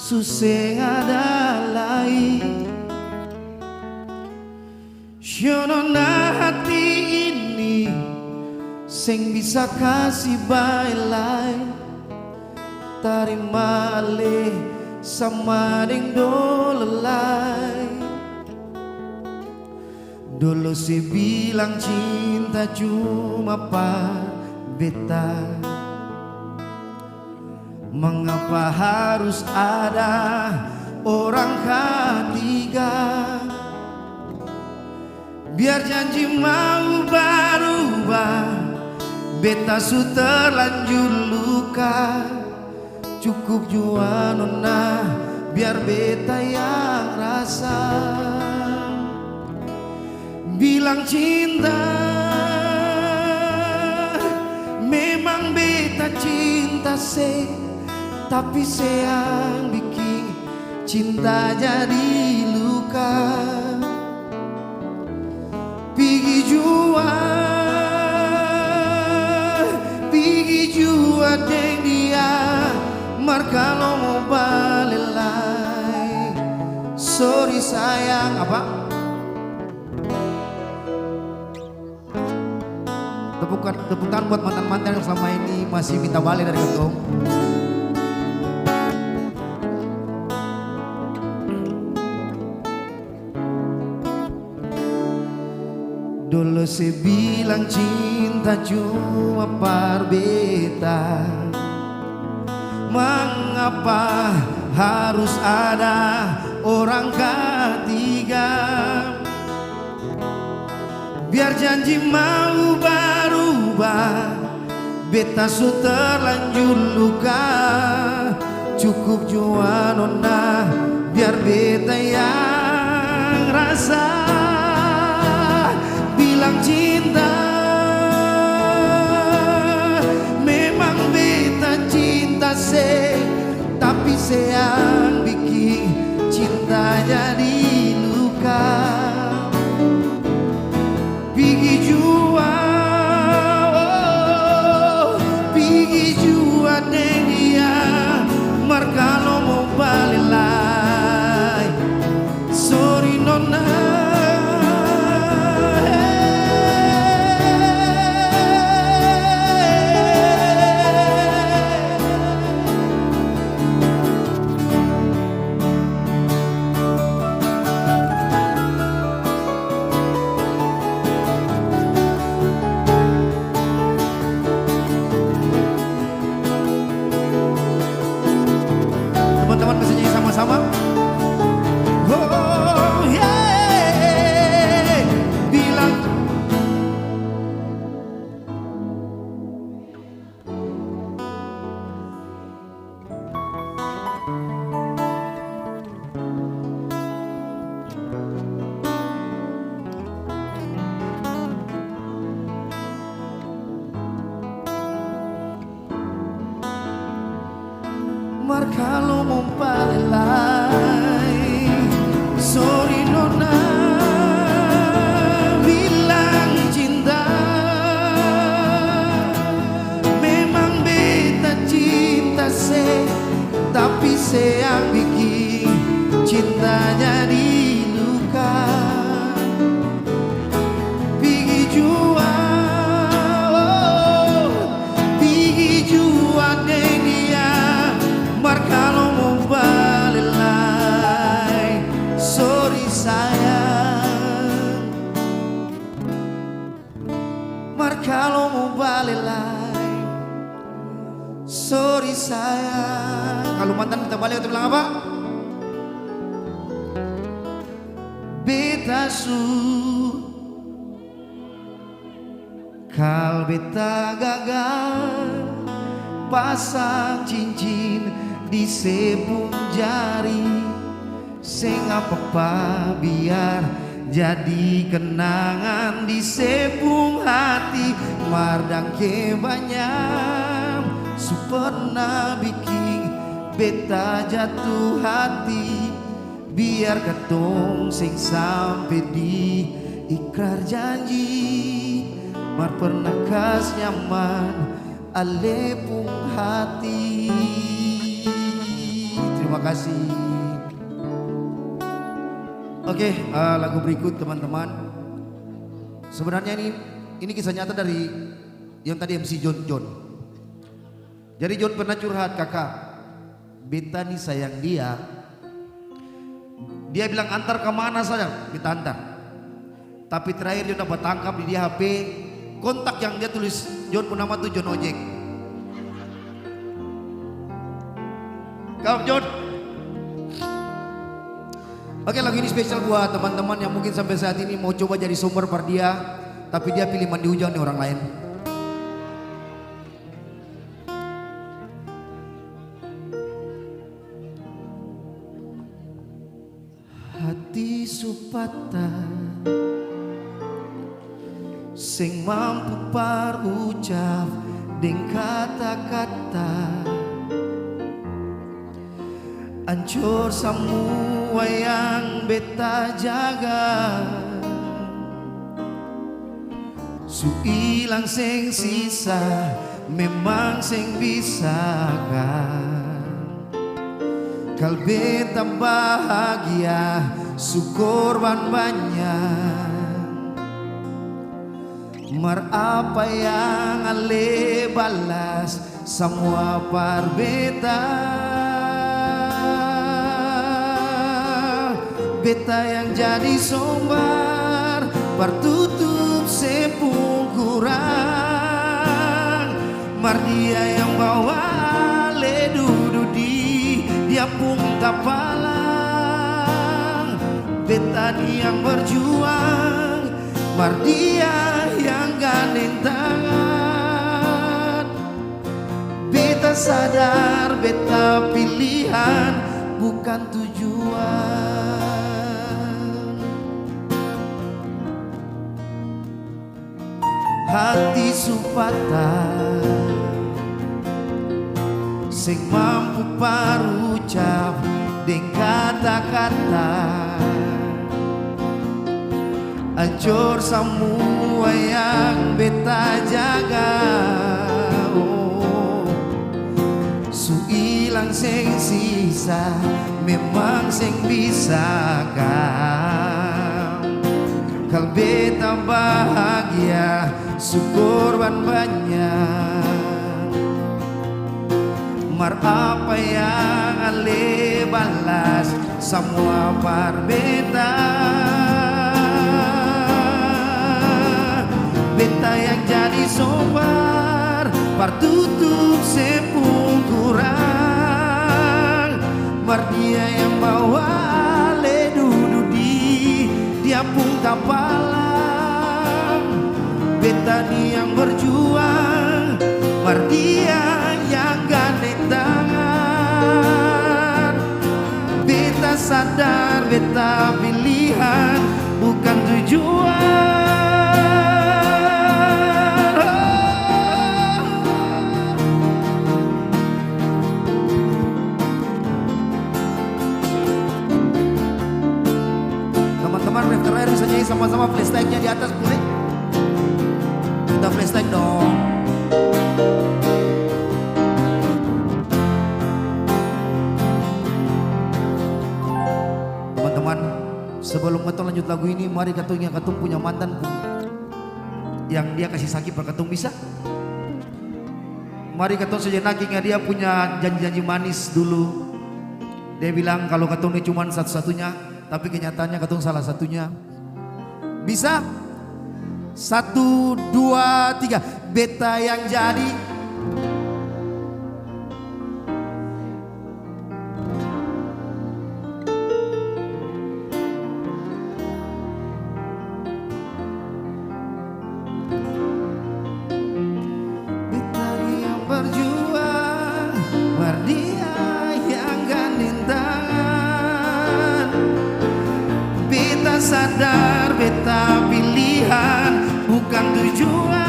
su seng ada lai. Sio nona hati ini seng bisa kasi bae lai. Tarima ale sama deng dolo lai. Dolo se bilang cinta cuma par beta. Mangapa harus ada orang katiga? Biar janji mau barubah, beta su terlanjur luka. Cukup jua nona, biar beta yang rasa. Bilang cinta, memang beta cinta se, tapi se yang biking cinta jadi luka. Pigi jua, pigi jua deng dia, mar kalo mo bale lai. Sorry sayang, apa? Tepuk, tepuk tangan buat mantan-mantan yang selama ini masih minta bale dari katong. Dolo se bilang cinta cuma par beta, mangapa harus ada orang katiga? Biar janji mau barubah, beta su terlanjur luka. Cukup jua nona, biar beta yang rasa. Bilang cinta, memang beta cinta se, tapi se yang biking cinta jadi luka. Pigi jua, oh, pigi jua deng dia, mar kalo mo bale lai. Sorry nona. Teman-teman bisa nyanyi sama-sama. Oh, yeah. Bilang. Mar kalo mo bale lai, sorry nona, bilang cinta. Memang beta cinta se, tapi se yang biking cinta jadi luka. Pigi jua, oh, pigi jua deng dia, mar kalo mo bale lai, sorry sayang. Mar kalo mo bale lai, sorry sayang. Kalo mantan minta bale, katong bilang apa? Beta su kal beta gagal pasang cincin di se pung jari. Seng apa-apa, biar jadi kenangan di se pung hati. Mar dangke banya su pernah biking beta jatuh hati. Biar katong seng sampe di ikrar janji, mar pernah kas nyaman ale pung hati. Terima kasih. Oke, eh, lagu berikut, teman-teman. Sebenarnya ini, ini kisah nyata dari yang tadi M C John, John. Jadi John pernah curhat, "Kaka, beta ni sayang dia." Dia bilang, "Antar kamana saja, beta antar." Tapi terakhir John dapat tangkap di dia H P, kontak yang dia tulis John pung nama tuh John Ojek. Kau, John. Oke, lagu ini spesial buat teman-teman yang mungkin sampai saat ini mau coba jadi sumber par dia, tapi dia pilih mandi hujang deng orang lain. Hati su patah, seng mampu par ucap deng kata-kata. Ancor samua yang beta jaga. Su ilang seng sisa, memang seng bisa kan. Kal beta bahagia, su korban banya. Mar apa yang ale balas? Samua par beta, beta yang jadi sombar, par tutup se pung kurang. Mar dia yang bawa ale dudu di dia pung tapalang, beta ni yang berjuang, mar dia yang gandeng tangan. Beta sadar beta pilihan bukan tujuan. Hati su patah, seng mampu par ucap deng kata-kata. Ancor samua yang beta jaga, oh. Su ilang seng sisa, memang seng bisa kan. Kal beta bahagia, su korban banya. Mar apa yang ale balas? Samua par beta. Beta yang jadi sombar, par tutup se pung kurang. Mar dia yang bawa ale dudu di dia pung tapalang. Beta ni yang berjuang, mar dia yang gandeng tangan. Beta sadar beta pilihan bukan tujuan. Teman-teman, ref terakhir bisa nyanyi sama-sama, flashlight-nya di atas, boleh? Kita flashlight dong. Teman-teman, sebelum katong lanjut lagu ini, mari katong ingat katong punya mantan pung, yang dia kasi saki par katong, bisa? Mari katong sejenak ingat dia punya janji-janji manis dulu. Dia bilang kalo katong ni cuman satu-satunya, tapi kenyataannya katong salah satunya. Bisa? Satu, dua, tiga. Beta yang jadi. Beta yang berjuang, mar dia yang gandeng tangan. Beta sadar beta pilihan bukan tujuan.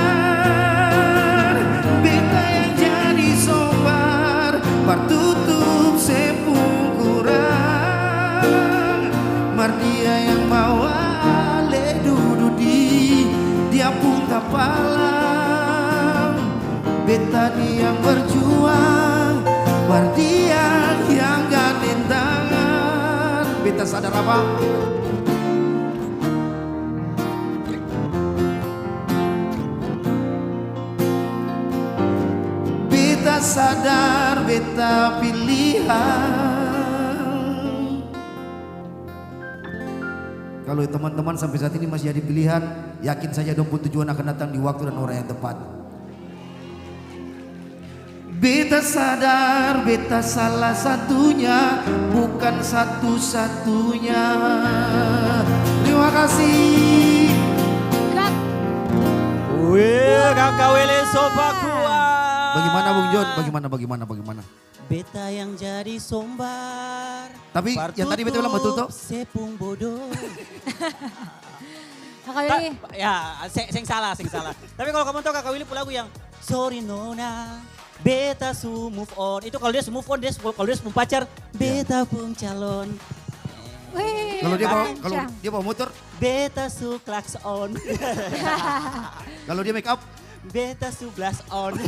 Beta yang jadi sombar, par tutup se pung kurang. Mar dia yang bawa ale dudu di dia pung tapalang. Beta ni yang berjuang, mar dia yang gandeng tangan. Beta sadar apa? Beta sadar beta pilihan. Kalo teman-teman sampe saat ini masih jadi pilihan, yakin saja dong pung tujuan akan datang di waktu dan orang yang tepat. Beta sadar beta salah satunya, bukan satu-satunya. Terima kasih. Wih, Kaka Wele so pakua. Bagaimana, Bung John? Bagaimana, bagaimana, bagaimana? Beta yang jadi sombar. Tapi yang tadi beta bilang betul, to? Partutup se pung bodo. Kaka Willy. Ta-, ya, se-, seng salah, seng salah. Tapi kalo kamong tau Kaka Willy pung lagu yang Sorry Nona, beta su move on. Itu kalo dia su move on, dia su, kalo dia su pung pacar, iya, beta pung calon. Wih, kalo dia bawa, kalo kencang, dia bawa motor, beta su klakson. Kalau dia make up? Beta su blush on.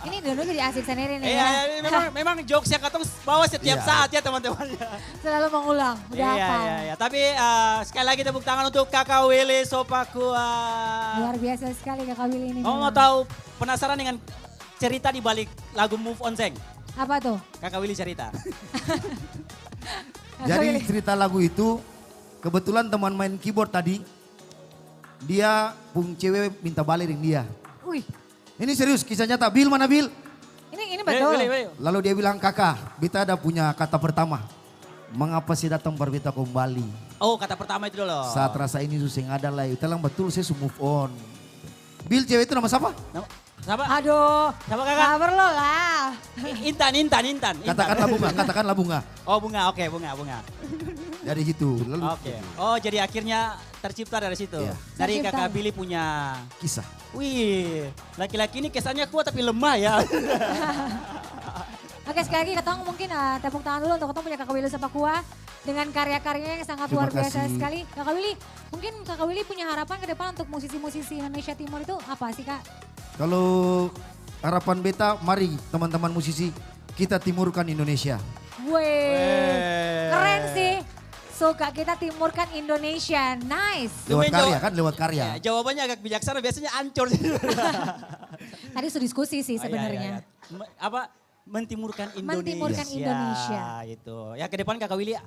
Ini dulu jadi asik sendiri nih, iya, ya. Iya, ini memang, memang jokes yang katong bawa setiap saat ya, teman-teman. Iya. Selalu mengulang, udah hafal. Iya, iya, iya. Tapi, eh, sekali lagi tepuk tangan untuk Kakak Willy Sopakua. Luar biasa sekali Kakak Willy ini memang. Mau tahu, penasaran dengan cerita di balik lagu Move On, seng? Apa tuh? Kakak Willy cerita. Kakak Willy. Jadi cerita lagu itu, kebetulan teman main keyboard tadi, dia pung cewe minta bale deng dia. Wih. Ini serius, kisah nyata. Bil, mana Bil? Ini, ini betul. Willy, Willy. Lalu dia bilang, "Kaka, beta ada punya kata pertama. Mangapa se datang par beta kombali? Oh, kata pertama itu dulu. Saat rasa ini su seng ada lai. Beta bilang, betul, se su move on." Bil, cewe itu nama sapa? Nama, sapa? Aduh, sapa, Kaka? Sabar lo lah. I-, Intan, Intan, Intan, Intan. Katakanlah Bunga, katakanlah Bunga. Oh, Bunga, oke, Bunga, Bunga. Dari situ, lalu. Oke. Oh, jadi akhirnya tercipta dari situ. Iya. Dari Tercipta. Kakak Billy punya kisah. Wih, laki-laki ini kesannya kuat tapi lemah ya. Oke, sekali lagi katong mungkin, eh, tepuk tangan dulu untuk katong punya Kakak Willy Sopakua dengan karya-karyanya yang sangat luar biasa sekali. Terima kasih. Kakak Willy, mungkin Kakak Willy punya harapan ke depan untuk musisi-musisi Indonesia Timur itu apa sih, Kak? Kalau harapan beta, mari teman-teman musisi, kita timurkan Indonesia. Weh, weh, keren sih. Suka, kita timurkan Indonesia. Nice. Lewat karya kan, lewat karya. Ya, jawabannya agak bijaksana, biasanya ancor. Tadi su diskusi sih sebenarnya. Ah, iya, iya, iya. Me-, apa, mentimurkan Indonesia. Mentimurkan Indonesia. Gitu. Ya, ke depan Kakak Willy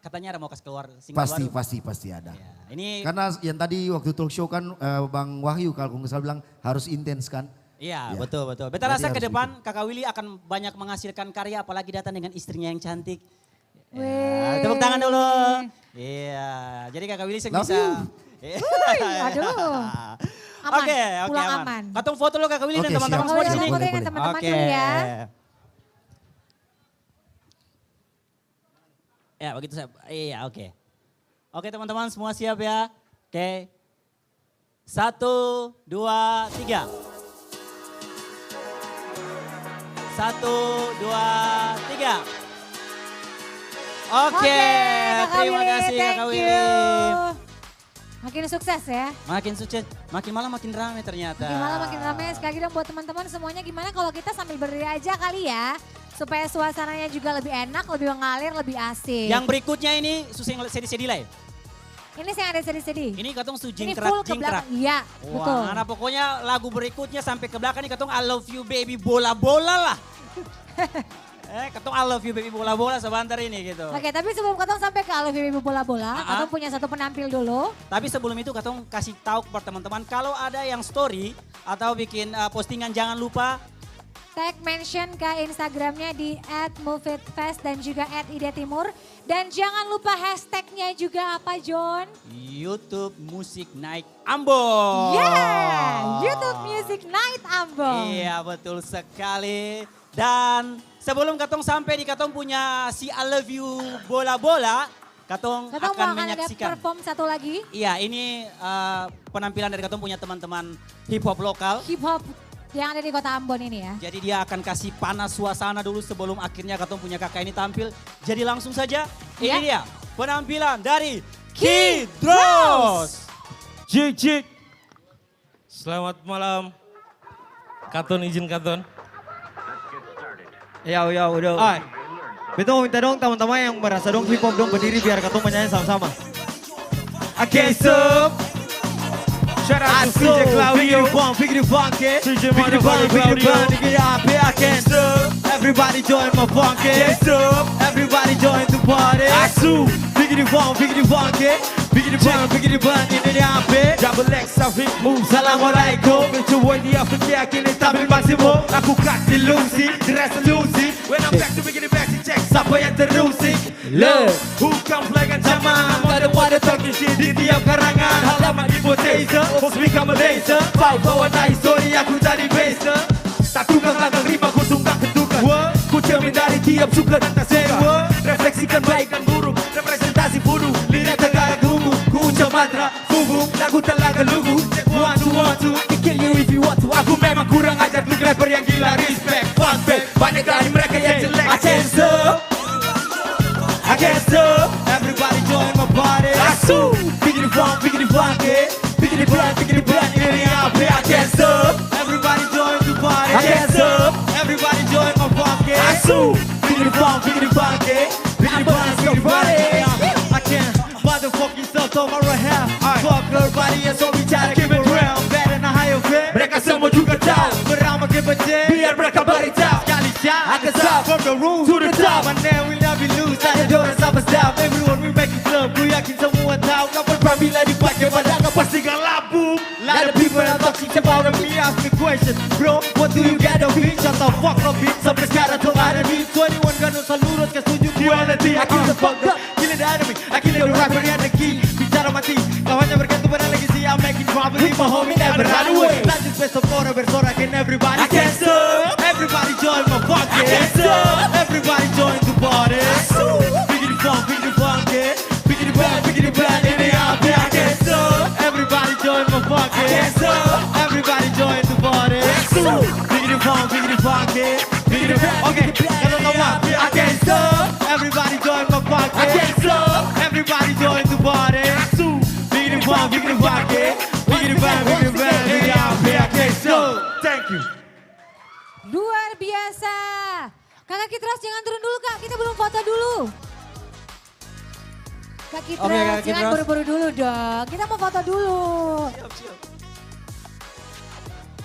katanya ada mau kasih keluar single baru. Pasti, pasti, pasti ada. Ya, ini karena yang tadi waktu talk show kan, eh, Bang Wahyu kalau nggak salah bilang harus intens kan? Iya, betul, betul. Jadi harus intens. Beta rasa ke depan Kakak Willy akan banyak menghasilkan karya, apalagi datang dengan istrinya yang cantik. Weh. Ya, tepuk tangan dulu. Iya, jadi Kakak Willy seng bisa. Love you. Iya. Wih, aduh. Aman. Oke, oke, pulang aman. Aman. Katong foto dulu Kakak Willy dan teman-teman semua di sini. Oke, siap, siap. Kakak Willy, foto dengan teman-teman dulu ya. Oke. Ya, begitu saya. Iya, oke. Oke, teman-teman semua siap ya? Oke. Satu, dua, tiga. Satu, dua, tiga. Oke, terima kasih, Kakak Willy. Oke, Kakak Willy, thank you. Makin sukses ya. Makin sukses. Makin malam makin rame ternyata. Makin malam makin rame. Sekali lagi dong buat teman-teman semuanya, gimana kalau kita sambil berdiri aja kali ya? Supaya suasananya juga lebih enak, lebih mengalir, lebih asik. Yang berikutnya ini su seng sedih-sedih lai. Ini seng ada sedih-sedih. Ini katong su jingkrak-jingkrak. Ini full ke belakang. Iya, betul. Wah, nah, pokoknya lagu berikutnya sampai ke belakang nih katong I love you baby bola-bola lah. Eh, katong I love you baby bola-bola sebentar ini gitu. Oke, tapi sebelum katong sampai ke I love you baby bola-bola, ah, ah, katong punya satu penampil dulu. Tapi sebelum itu katong kasih tahu kepada teman-teman, kalau ada yang story atau bikin, eh, postingan, jangan lupa tag mention ke Instagramnya di at move it fest dan juga at ide timur. Dan jangan lupa hashtagnya juga apa, John? YouTube Musik Night Ambon. Yeah, YouTube Music Night Ambon. Iya, betul sekali. Dan sebelum katong sampe di katong punya si I Love You Bola-Bola, katong akan menyaksikan. Katong mau akan ada perform satu lagi. Iya, ini, eh, penampilan dari katong punya teman-teman hip hop lokal. Hip hop yang ada di Kota Ambon ini ya. Jadi dia akan kasih panas suasana dulu sebelum akhirnya katong punya kakak ini tampil. Jadi langsung saja, ini dia penampilan dari Kidros. Jik, jik. Selamat malam. Katon, izin Katon. Yau, yau, dong. Ai. Beta mo minta dong, tamang-tamang yang merasa dong hip hop dong berdiri biar katong manyanyi sama-sama. Oke, so. Shout out to C J Claudio. Biggity bang, biggity bang, eh. C J motherfucking Claudio. Biggity bang, biggity bang, biggity bang, eh. So, everybody join my funk, eh. So, everybody join the party. Asu. Biggity bang, biggity bang, eh. Biggity bang, biggity bang, ini dia, eh. Double X, Safi. Assalamualaikum, it's your boy, the African, kini tampil maksimal. Aku kasih ilusi, dress lusi. When I'm back to bikin basic check, sapa yang terusi? Look, who come fly kan zaman? Pada-pada talking shit di tiap karangan. Halaman di Boteza, bos become a dancer. Five bawa na histori, aku jadi besta. Tak tukang langgang rima, ku tunggang ketukan. Ku cermin dari tiap suka dan tak suka. Refleksikan baik dan buruk, representasi fudu. Lirik Tagalog, ku ucap mantra. Fubu, lagu talaga lugu. Check one, two, one, two. I can kill you if you want to. Aku memang kurang ajar, look rapper yang gila, respect. Fun fact, banyak dari mereka yang jelek. Attention. Attention. Everybody join my party. Asu. Bikin fun, bikin fun, eh. Bikin fun, bikin fun, ini Su, bikin funk, bikin funk, eh. Bikin funk, bikin funk, eh. I can't motherfucking stop, tomorrow hell. Fuck everybody, so we try to keep it real. Better than high of it. Mereka semua juga tahu. Mereka makin benci. Biar mereka beritahu. Sekali shot. I can stop from the roof to the top. My name will not be loose. Ada dorang sama stop. Everyone we make it club. Ku yakin semua tahu. Kapal pramila dipakai, padahal pasti galabung. Lot of people are talking about me, ask me question. Bro, what do you got of it? Shut the fuck up, bitch. Sampai sekarang tuh ada di twenty-one got no saludos, ke setuju quality. I kill the fuck up, kill the enemy. I kill the rapper and the king. Bicara mati, kau hanya bergantung pada legacy. I'm making trouble, leave my homie, never run away. Not just best of order, bersorak and everybody. I can't stop. Everybody join my fucking. I can't stop. Everybody join the party. Bikin funk, bikin funk, yeah. Bikin bang, bikin bang, ini api, I can't stop. Everybody join my party. I can't stop. Everybody join the party. Bikin bang, bikin bang, bikin bang. Oke, kata sama. I can't stop. Everybody join my party. I can't stop. Everybody join the party. Bikin bang, bikin bang, bikin bang, bikin bang, ini api, I can't stop. Thank you. Luar biasa. Kakak Kitros, jangan turun dulu, Kak. Kita belum foto dulu. Kak Kitros, Kak Kitros, jangan buru-buru dulu dong. Kita mau foto dulu. Siap, siap.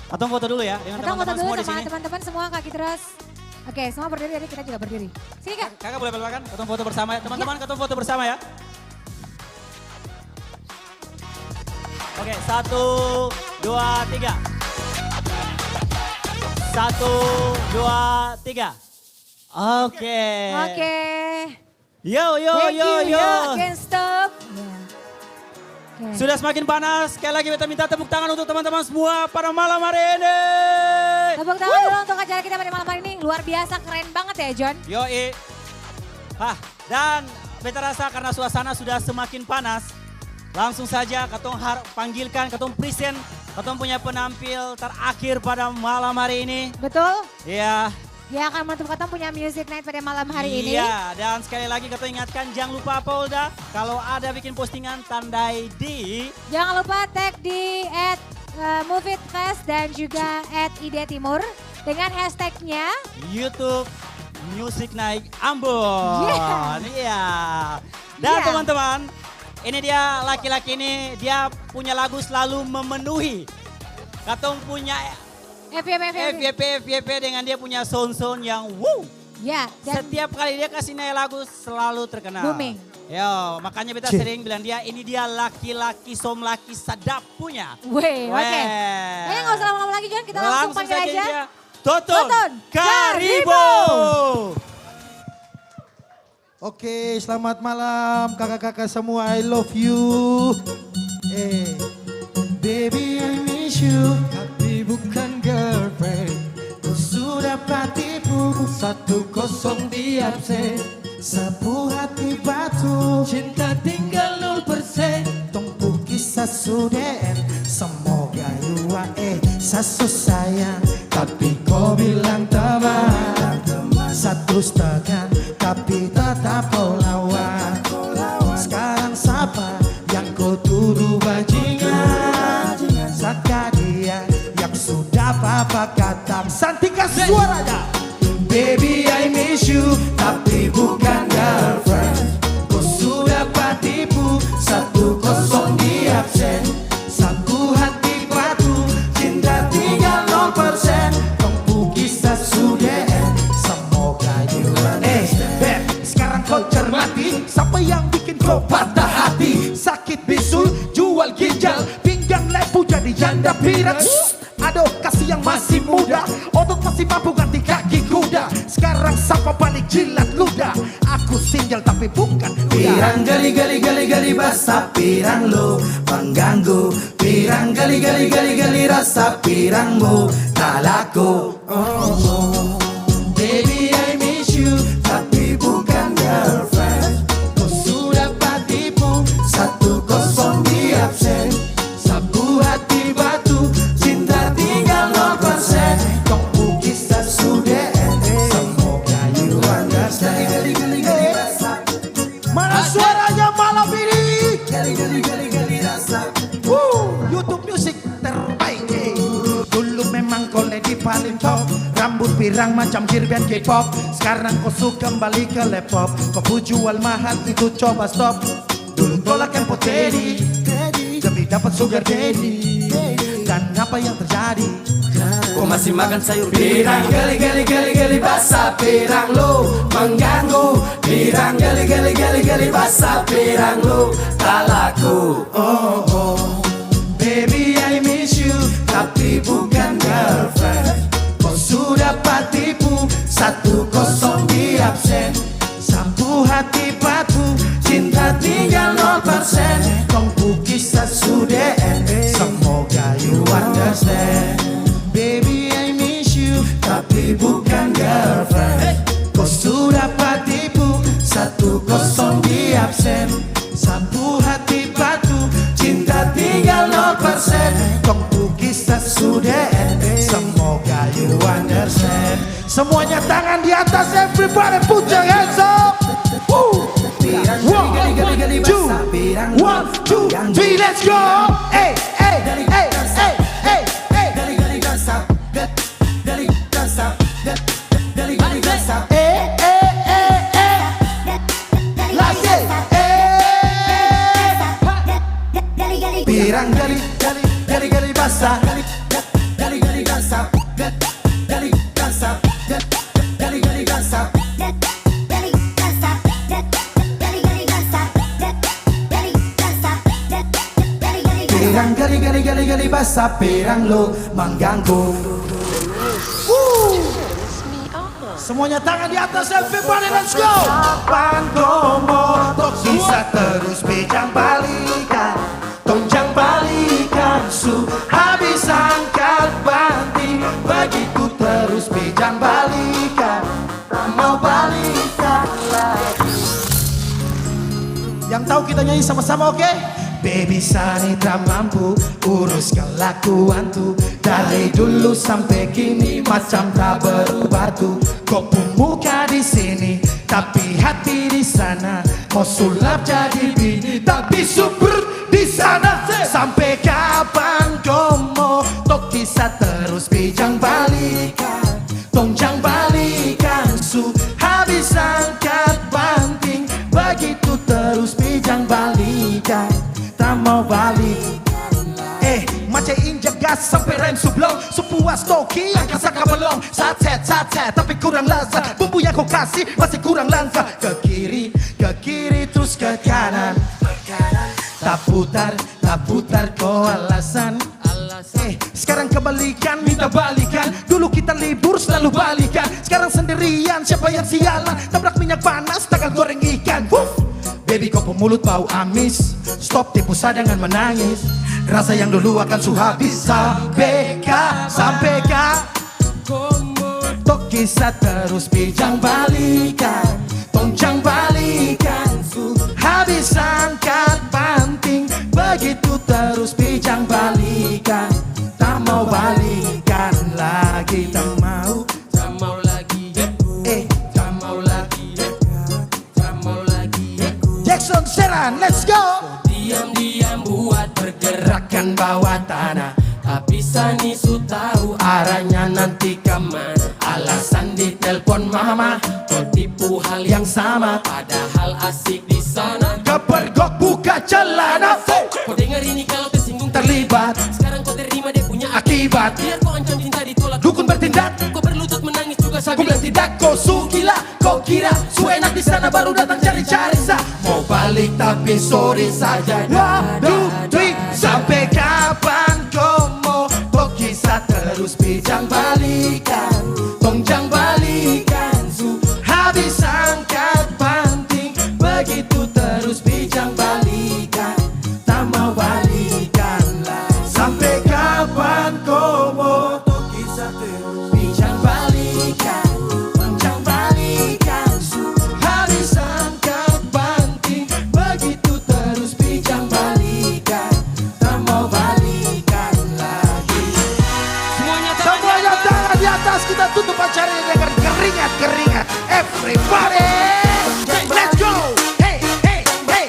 Katong foto dulu ya, dengan teman-teman semua di sini. Katong foto dulu sama teman-teman semua, Kak Kitros. Oke, semua berdiri, jadi kita juga berdiri. Sini, Kak. Kakak boleh belakang? Katong foto bersama ya. Teman-teman, katong foto bersama ya. Oke, satu, dua, tiga. Satu, dua, tiga. Oke. Oke. Yo, yo, yo, yo. Thank you, yo. I can't stop. Ya. Oke. Sudah semakin panas, sekali lagi beta minta tepuk tangan untuk teman-teman semua pada malam hari ini. Tepuk tangan dulu untuk acara kita pada malam hari ini. Luar biasa, keren banget ya, John. Yoi. Hah, dan beta rasa karena suasana sudah semakin panas, langsung saja katong har-, panggilkan, katong present, katong punya penampil terakhir pada malam hari ini. Betul. Iya. Dia akan menutup katong punya music night pada malam hari ini. Iya, dan sekali lagi katong ingatkan, jang lupa apa, Olda? Kalo ada bikin postingan, tandai di. Jangan lupa tag di at, eh, Move It Fest dan juga at Ide Timur dengan hashtagnya YouTube Music Night Ambon. Iya. Iya. Dan teman-teman, ini dia laki-laki ini, dia punya lagu selalu memenuhi katong punya F Y P, F Y P. F Y P, F Y P dengan dia punya sound-sound yang wuh. Ya, dan setiap kali dia kasih naik lagu selalu terkenal. Booming. Yo, makanya beta sering bilang dia, ini dia laki-laki som laki sadap punya. Weh, oke. Kayaknya nggak usah lama-lama lagi, John. Kita langsung panggil aja. Langsung saja dia. Toton Karibo. Oke, selamat malam kaka-kaka semua, I love you. Eh, baby, I miss you, tapi bukan girlfriend. Ku su dapa tipu, satu kosong di absen. Sapu hati batu, cinta tinggal nol persen. Tong pu kisah su D M, semoga jua eh sa su sayang. Tapi ko bilang teman, satu setengah, tapi tetap ko lawan. Skarang sapa yang ko tudu bajingan? Saka dia yang su dapa bakatang. Santika suaranya. Baby, I miss you, tapi bukan girlfriend. Ko su dapa tipu, satu kosong di absen. Sapu hati batu, cinta tinggal nol persen. Tong pu kisah su D M, semoga you understand. Eh, beb, skarang ko cermati, sapa yang bikin ko patah hati? Sakit bisul, jual ginjal, pinggang lebu jadi janda pirat. Aduh, kasi yang masih muda, otot masih mampu ganti kaki kuda. Skarang sapa balik jilat ludah? Aku single tapi bukan duda. Pirang gali, gali, gali, gali basah, pirang lo mangganggu. Pirang gali, gali, gali, gali rasa, pirang mo talaku. Oh, oh. Baby, I miss you, tapi bukan girlfriend. Ko su dapa tipu, satu kosong di absen. Sapu hati batu, cinta tinggal nol persen. Tong pu kisah su D M, semoga you understand. Mana suaranya malam ini? Woo, YouTube Music terbaik, eh. Dulu memang ko lady paling top. Dang macam girl band K-pop, skarang ko su kembali ke laptop. Ko pu jual mahal itu coba stop. Dulu tolak yang poteri demi dapat sugar daddy. Dan apa yang terjadi? Ko masih makan sayur pirang, gali, gali, gali, gali basah pirang lo mengganggu. Pirang, gali, gali, gali, gali basah pirang lo talaku. Oh, oh. Baby, I miss you, tapi bukan girlfriend. Ko su dapa tipu, satu kosong di absen. Sampu hati patu, cinta tinggal nol persen. Tong pu kisah su D M, semoga you understand. Baby, I miss you, tapi bukan girlfriend. Ko su dapa tipu, satu kosong di absen. Sampu hati patu, cinta tinggal nol persen. Tong pu kisah su D M, semoga you understand. Semuanya tangan di atas, everybody put your hands up. Woo. One, two, one, two, three, let's go. Hey, hey, hey, hey, hey, hey. Eh, eh, eh, eh. Lagi. Eh. Pirang gali, gali, gali, gali basah. Gali, gali, gali basah. Gali, gali basah. Gali, gali basah. Pirang gali, gali, gali, gali basah, pirang lo mengganggu. Woo! Semuanya tangan di atas, everybody, let's go! Kapan ko mo, tong bisa terus pi jang balikan. Tong jang balikan, su habis angkat banting. Bagitu terus pi jang balikan. Mau balikan lagi. Yang tahu kita nyanyi sama-sama, oke? Baby Sani tak mampu urus kelakuan tu. Dari dulu sampe kini macam tak berubah tu. Ko pung muka di sini, tapi hati di sana. Mo sulap jadi bini, tapi su brrr di sana. Sampe kapan ko mo, tong bisa terus pi jang balikan. Tong jang balikan, su habis angkat banting. Bagitu terus pi jang balikan, ta mau balikan. Eh, mace injak gas sampe rem su blong, su puas toki angka saka balong. Sat, set, sat, set, tapi kurang lazat. Bumbu yang ko kasi masih kurang langka. Ke kiri, ke kiri, trus ke kanan. Taputar, taputar ko alasan. Eh, skarang kebalikan, minta balikan. Dulu kita libur, selalu balikan. Skarang sendirian, siapa yang sialan? Tabrak minyak panas, tagal goreng ikan. Wuff! Baby, ko pung mulut bau amis. Stop tipu sa dengan menangis. Rasa yang dulu akan su habis. Sampe ka, sampe ka. Tong kisah terus pi jang balikan, tong jang balikan, su habis angkat banting, bagitu terus pi jang balikan, ta mau balikan lagi, ta mau, ta mau lagi, eh, ta mau lagi. Jackson Seran, let's go. Diam-diam buat pergerakan bawah tanah. Tapi Sani su tau arahnya nanti kamana. Alasan ditelpon mama, ko tipu hal yang sama. Padahal asik di sana. Kepergok buka celana. Ko dengar ini kalau tersinggung terlibat. Sekarang ko terima dia punya akibat. Biar ko ancam cinta ditolak. Dukun bertindak. Ko berlutut menangis juga sambil bilang tidak. Ko su gila. Ko kira su enak di sana baru datang cari-cari sa. Mo balik tapi sorry saja. One, two, three. Sampe kapan ko mo? Tong kisah terus pi jang balikan. Tong jang balikan. Su habis angkat banting. Begitu terus pi jang balikan. Ta mau balikan lai. Sampe kapan ko mo? Tong kisah terus pi jang balikan, jang balikan, su habis angkat banting, begitu terus pi jang balikan, ta mau balikan lagi. Semuanya tangan di atas, kita tutup acara ini dengan keringat-keringat. Everybody, let's go. Hey, hey, hey.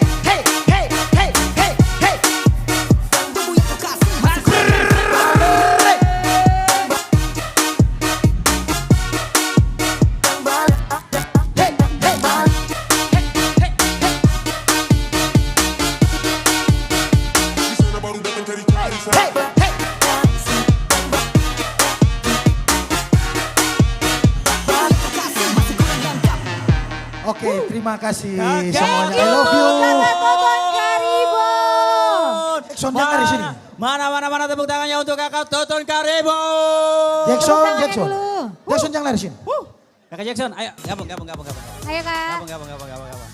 Oke, terima kasih semuanya. I love you. Kakak Toton Karibon. Jackson, jangan di sini. Mana, mana, mana tepuk tangannya untuk Kakak Toton Karibon? Jackson, Jackson. Jackson, jangan lari sini. Kakak Jackson, ayo gabung, gabung, gabung, gabung. Ayo, Kak. Gabung, gabung, gabung, gabung, gabung.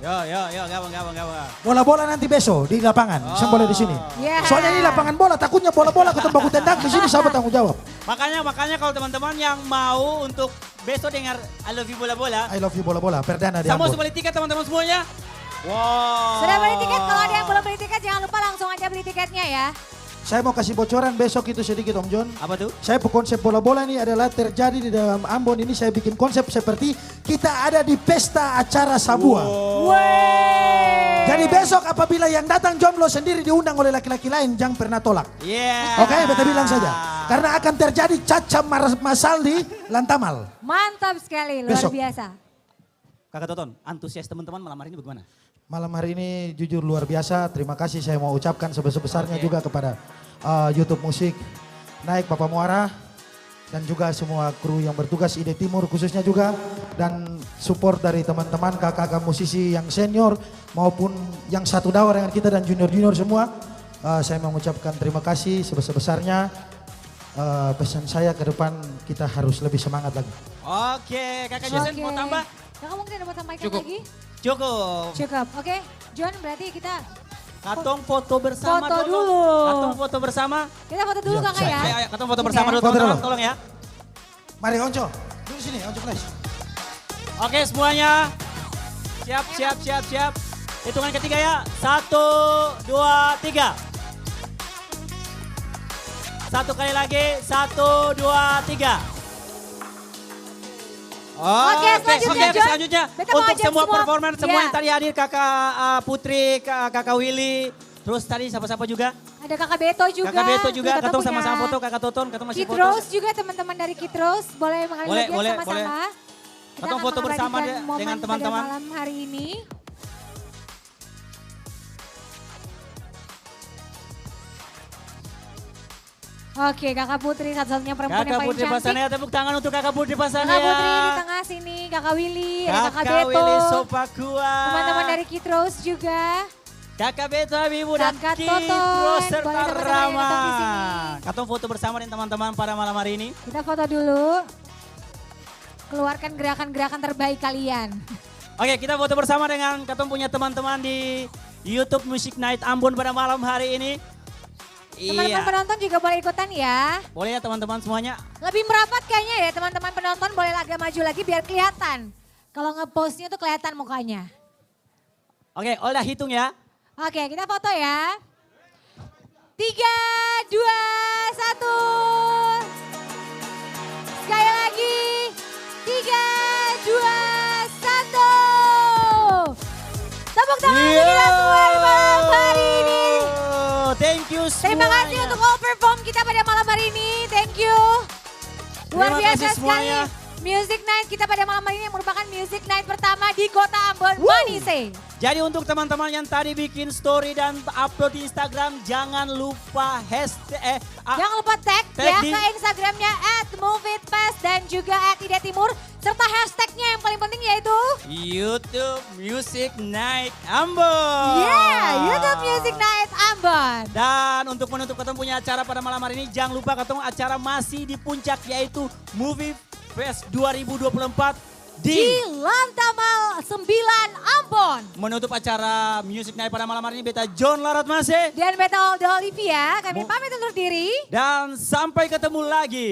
Yo, yo, yo, gabung, gabung, gabung, gabung. Bola-bola nanti beso di lapangan, seng boleh di sini. Iya. Soalnya ini lapangan bola, takutnya bola-bola katong baku tendang di sini, siapa tanggung jawab? Makanya, makanya kalau teman-teman yang mau untuk beso dengar I Love You Bola-bola. I Love You Bola-bola, perdana di Ambon. Semua sudah beli tiket, teman-teman semuanya? Wow. Sudah beli tiket? Kalau ada yang belum beli tiket, jangan lupa langsung aja beli tiketnya ya. Saya mau kasih bocoran besok itu sedikit, Om John. Apa tuh? Saya pu konsep bola-bola ini adalah terjadi di dalam Ambon ini, saya bikin konsep seperti kita ada di pesta acara sabua. Wow. Wey. Jadi besok apabila yang datang jomblo sendiri diundang oleh laki-laki lain, jang pernah tolak. Iya. Oke, beta bilang saja. Karena akan terjadi caca mar-, masal di Lantamal. Mantap sekali, luar biasa. Besok. Kakak Toton, antusias teman-teman malam hari ini bagaimana? Malam hari ini jujur luar biasa. Terima kasih saya mau ucapkan sebesar-besarnya juga kepada, eh, YouTube Musik Naik Papa Muara dan juga semua kru yang bertugas I D Timur khususnya juga, dan support dari teman-teman kakak-kakak musisi yang senior maupun yang satu daur dengan kita dan junior-junior semua. Eh, saya mengucapkan terima kasih sebesar-besarnya. Eh, pesan saya ke depan kita harus lebih semangat lagi. Oke, Kakak Jason mau tambah? Kakak mungkin ada mau tambahkan lagi? Cukup. Cukup. Oke, John, berarti kita katong foto bersama dulu. Katong foto bersama. Kita foto dulu, Kakak, ya. Ayo, ayo, katong foto bersama dulu, teman-teman, tolong ya. Mari, Onco. Duduk sini, Onco, please. Oke, semuanya. Siap, siap, siap, siap. Hitungan ketiga ya. Satu, dua, tiga. Satu kali lagi. Satu, dua, tiga. Oke, selanjutnya, John. Selanjutnya, untuk semua performer, semua yang tadi hadir, Kakak, eh, Putri, Ka-, Kakak Willy, terus tadi siapa-siapa juga? Ada Kakak Beto juga. Kakak Beto juga, katong sama-sama foto, Kakak Toton, katong masih foto. Kid Rose juga, teman-teman dari Kid Rose, boleh mengabadikan sama-sama. Boleh, boleh, boleh. Katong foto bersama deh dengan teman-teman. Kita akan mengabadikan momen dengan malam hari ini. Oke, Kakak Putri satu-satunya perempuan yang paling cantik. Kakak Putri Pasanea, tepuk tangan untuk Kakak Putri Pasanea. Kakak Putri di tengah sini, Kakak Willy, ada Kakak Beto. Kakak Willy Sopakua. Teman-teman dari Kid Rose juga. Kakak Beto Habibur dan Kid Rose serta Rama. Kakak Toton, boleh sama-sama datang di sini. Katong foto bersama deng teman-teman pada malam hari ini. Kita foto dulu. Keluarkan gerakan-gerakan terbaik kalian. Oke, kita foto bersama dengan katong punya teman-teman di YouTube Music Night Ambon pada malam hari ini. Teman-teman penonton juga boleh ikutan ya. Boleh ya teman-teman semuanya. Lebih merapat kayaknya ya teman-teman penonton, boleh agak maju lagi biar kelihatan. Kalau nge-post-nya tuh kelihatan mukanya. Oke, Olda hitung ya. Oke, kita foto ya. Tiga, dua, satu. Sekali lagi. Tiga, dua, satu. Tepuk tangan untuk kita semua di malam hari ini. Thank you semuanya. Terima kasih untuk all perform kita pada malam hari ini. Thank you. Luar biasa sekali. Terima kasih semuanya. Music Night kita pada malam hari ini yang merupakan Music Night pertama di Kota Ambon, Manise. Jadi untuk teman-teman yang tadi bikin story dan upload di Instagram, jangan lupa hashtag, eh, a-, jangan lupa tag ya ke Instagramnya at Move It Fest dan juga at Ide Timur, serta hashtagnya yang paling penting yaitu YouTube Music Night Ambon. Yeah, YouTube Music Night Ambon. Dan untuk menutup katong punya acara pada malam hari ini, jangan lupa katong acara masih di puncak, yaitu Movie Fest dua ribu dua puluh empat di, di Lantamal sembilan Ambon. Menutup acara Music Night pada malam hari ini, beta John Larat Mase. Dan beta Olda Olivia, kami pamit undur diri. Dan sampai ketemu lagi.